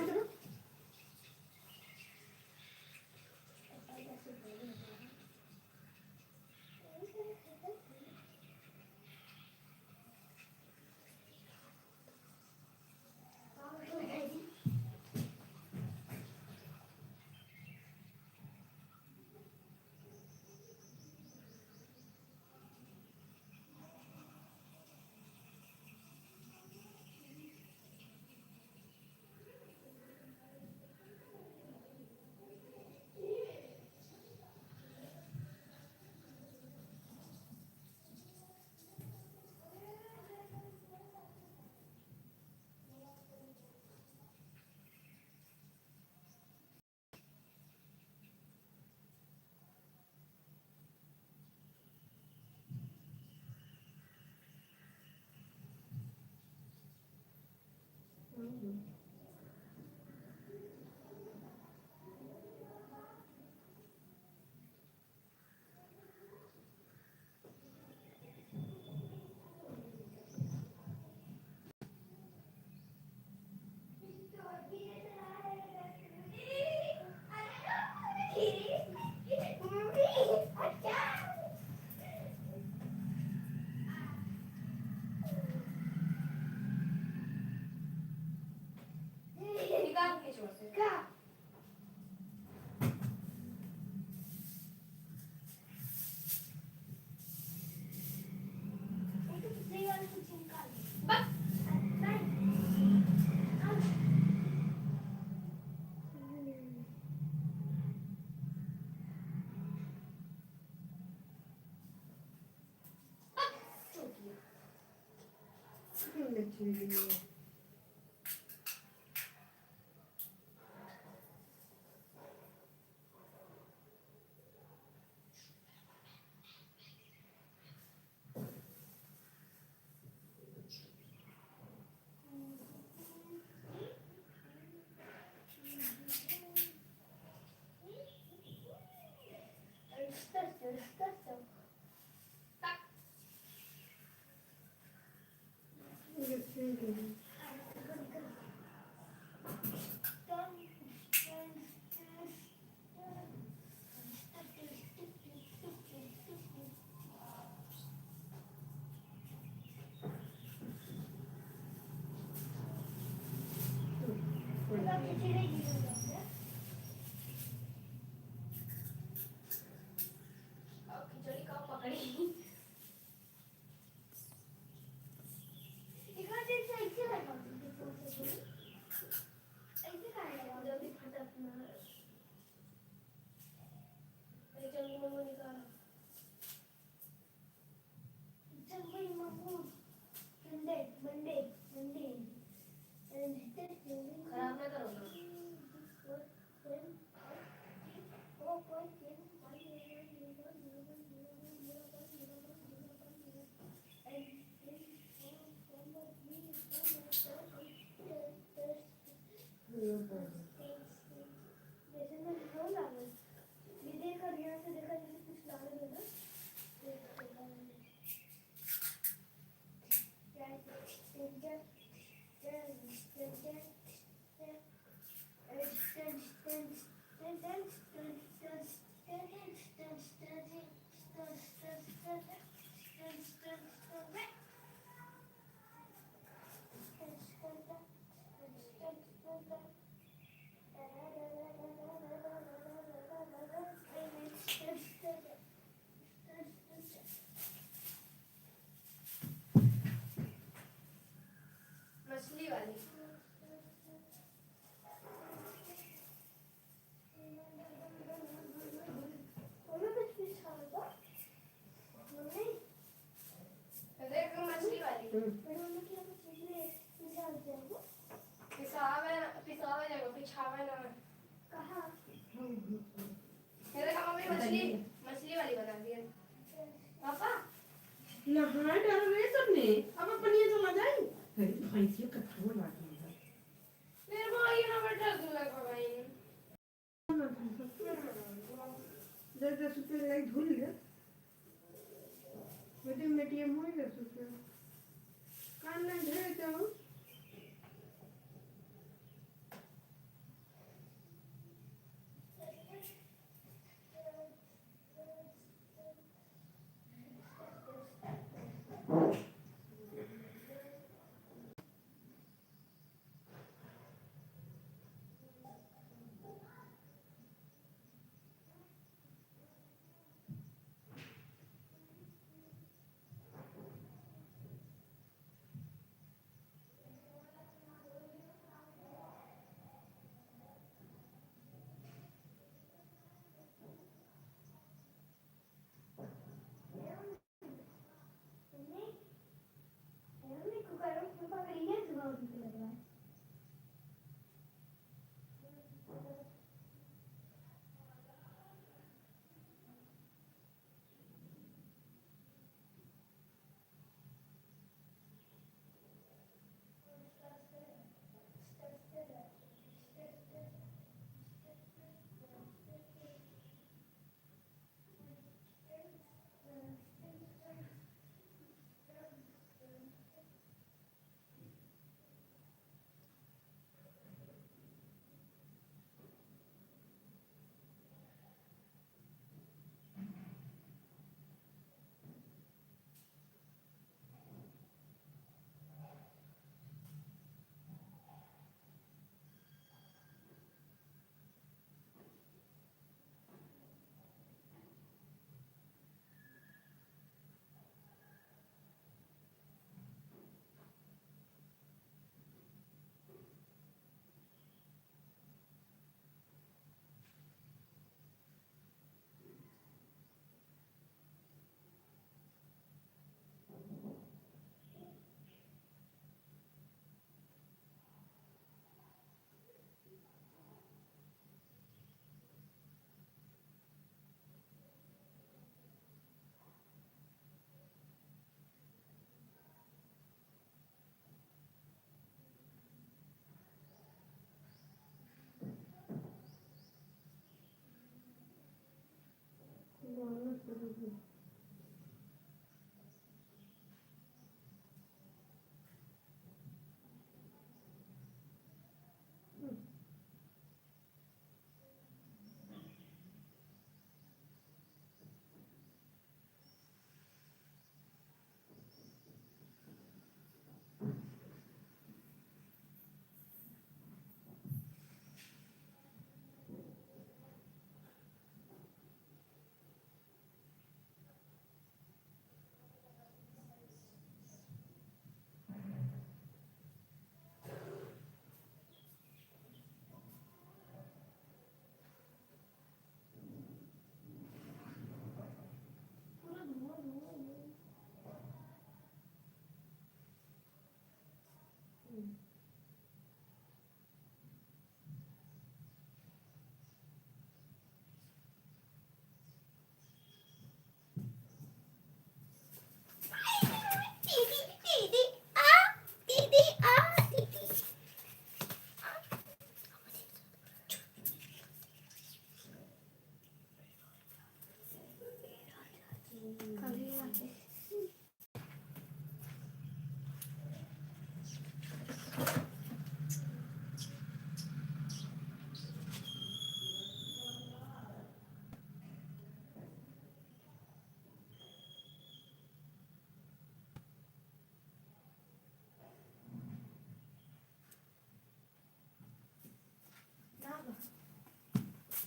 खिचड़ी का पकड़ी। एकरा जैसे ऐसे लगा दीजिए, थोड़ा सा दूर। ऐसे काहे लगा? जल्दी फटत ना। अरे, जल्दी मंगो निकालो। जल्दी मंगो। Monday, Monday, Monday। खराब ना करो ना। जैसे मैं रो लागल। ये देखा, ध्यान से देखा, जैसे कुछ लागल है ना। मछली वाली। ओमे कुछ पिसावे बा? मम्मी? देख, मछली वाली। हम्म। मम्मी, क्या कुछ इसमें पिसावे जाएगा? पिसावे ना, पिसावे जाएगा, पिछावे ना। कहाँ? ये देखा मम्मी, मछली, मछली वाली बना दिया। पापा? नहाए डाल रहे सबने, अब अपन ये चला जाए। अरे, भैंसियों का खाना बाकी है। मेरे को ये ना बेटा, तू लगा भाई। जब जब सुते लाई धुल ले। बेटे, मेटिया मोई ले सुते।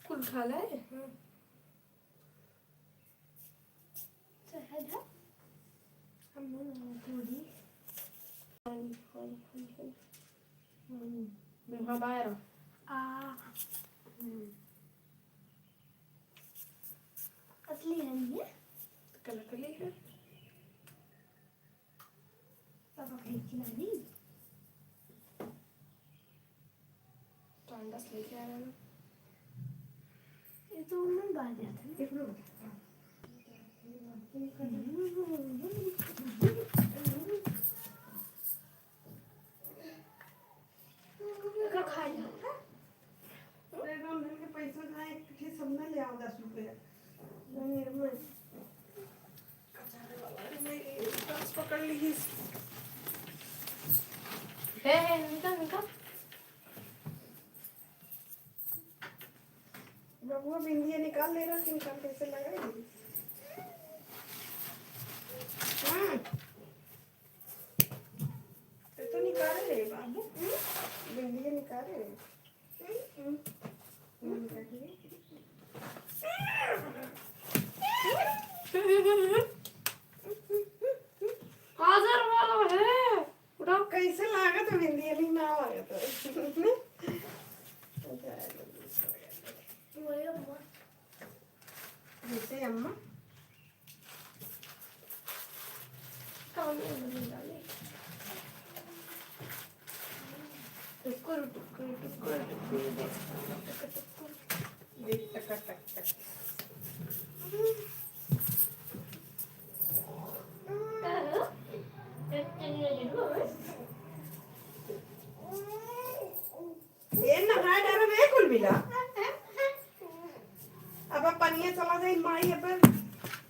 कुल खा ले। हम्म। सहज है। हम पूरी। हम्म। मुँह बाहर। आ। हम्म। असली है ये? तो कलकली है। पापा कहीं की नानी? तो अंडा से लेके आ रहा है। ये तो मन बाहर जाता है। एकर खाई। अरे राम धन के पैसा जाए, एक ठे समना ले आओ दस रुपया। नहीं, निर्मल। कचारे वाला रे, मैं ये सांस पकड़ ली। हे, हे, निकल, निकल। बबुआ बिंदिया निकाल ले रहा, निकाल कैसे लगाई? हाँ। ते तो निकाल ले बाबू, हम्म? बिंदिया निकाल ले। हम्म? हम्म, निकाल ले। हाजिर वाला है। उठाओ। कैसे लागत है बिंदिया? नहीं ना लागत है। वही अम्मा। जैसे अम्मा। टुकुर, टुकुर, टुकुर, टुकुर, देख, टुकुर, टुकुर। देख, टक, टक, टक। ए, नहाए डारे में कुल मिला। अब, अब पनिया चला जाई, माई, अब,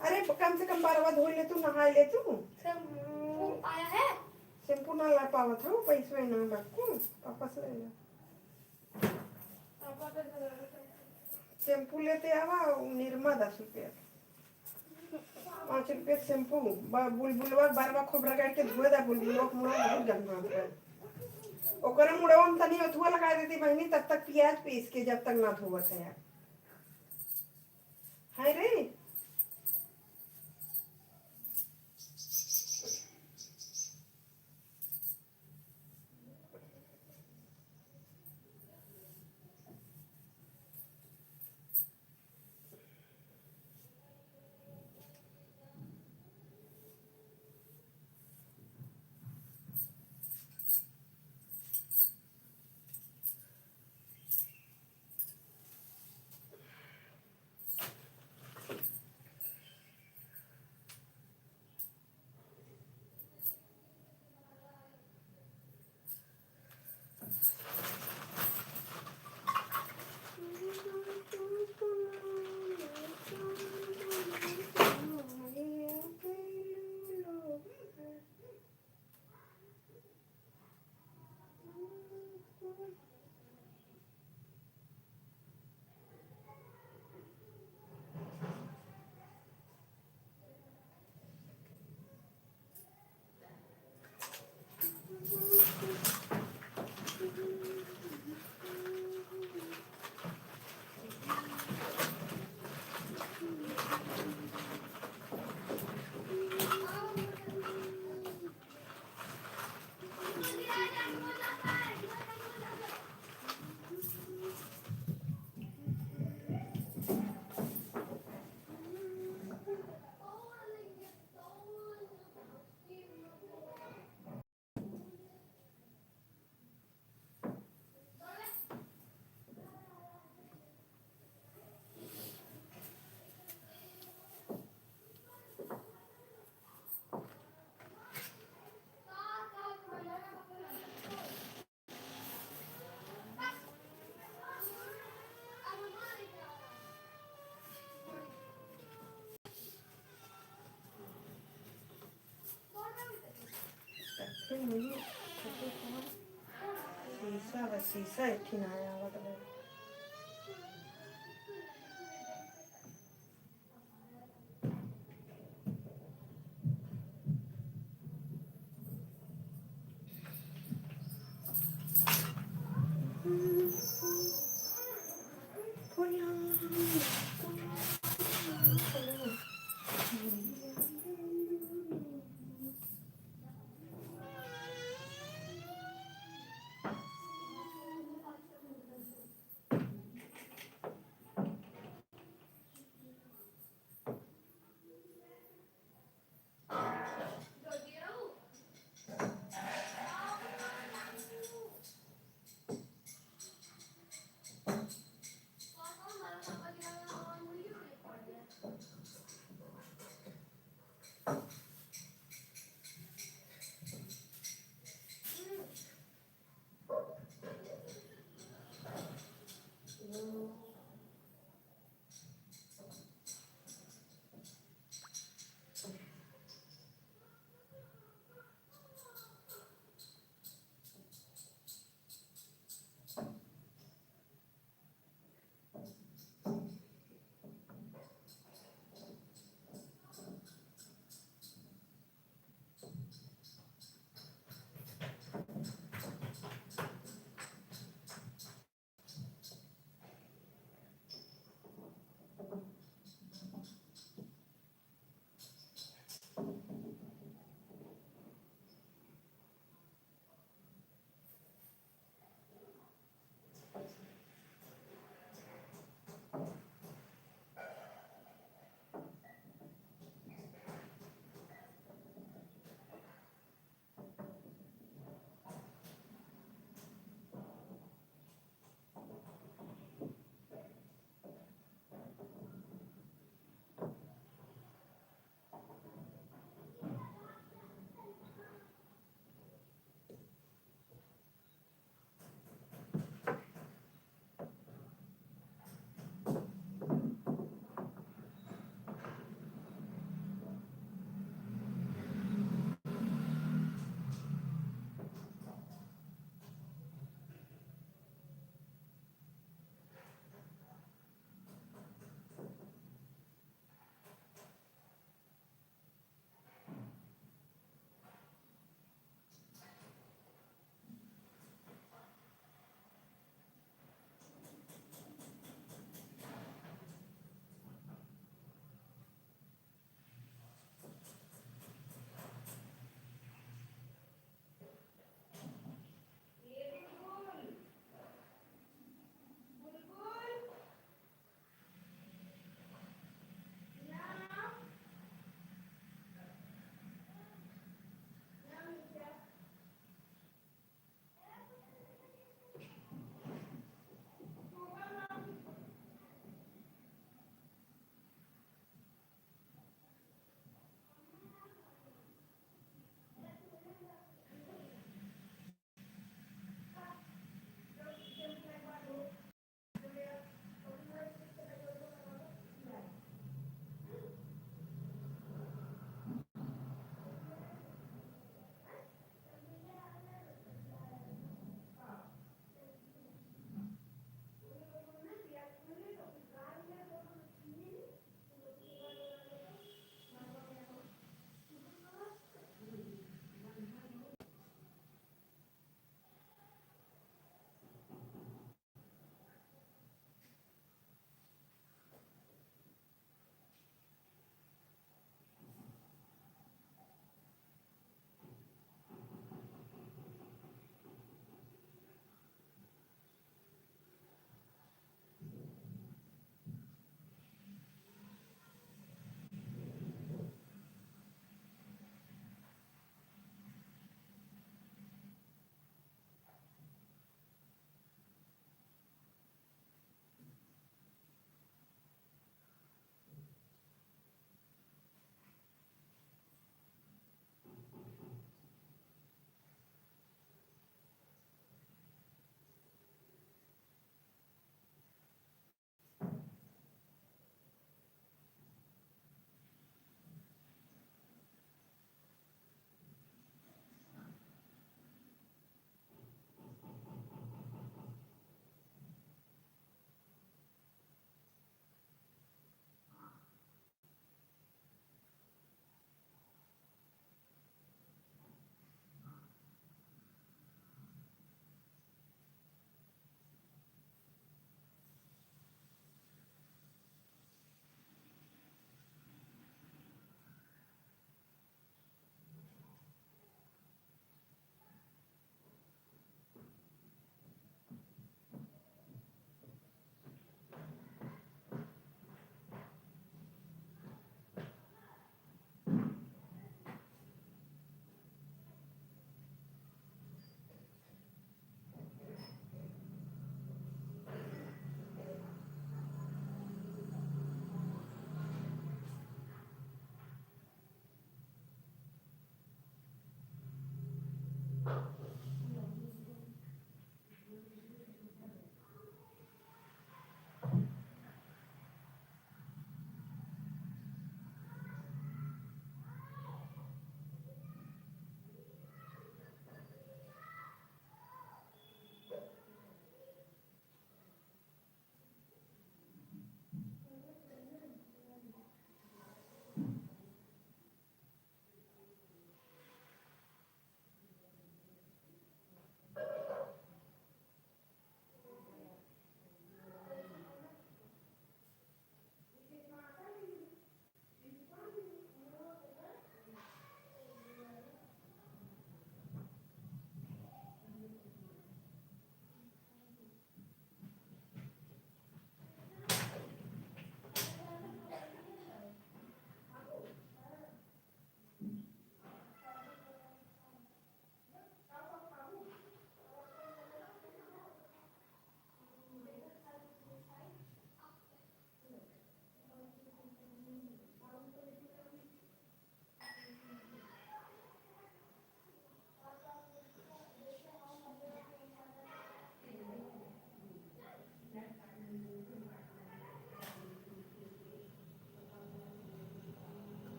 अरे, कम से कम बरवा धोई ले तू, नहाए ले तू। शैम्पू आया है? शैम्पू ना ला पावत हो, पैसवे ना बक्कू, वापस ले ला। शैम्पू लेते आवा, निरमा दस रुपया। पाँच रुपया के शैम्पू, ब-, बुलबुलवा, बरवा खूब रगड़ के धोए दा, बुलबुलवा के मुड़वा बहुत गंदा होता है। ओकरे मुड़वा में तनी अथुआ लगा देती बहिनी, तब तक प्याज पीस के, जब तक ना धोवत है यार। हाय रे। शीशा बा, शीशा एक ठिन आया आवत बा।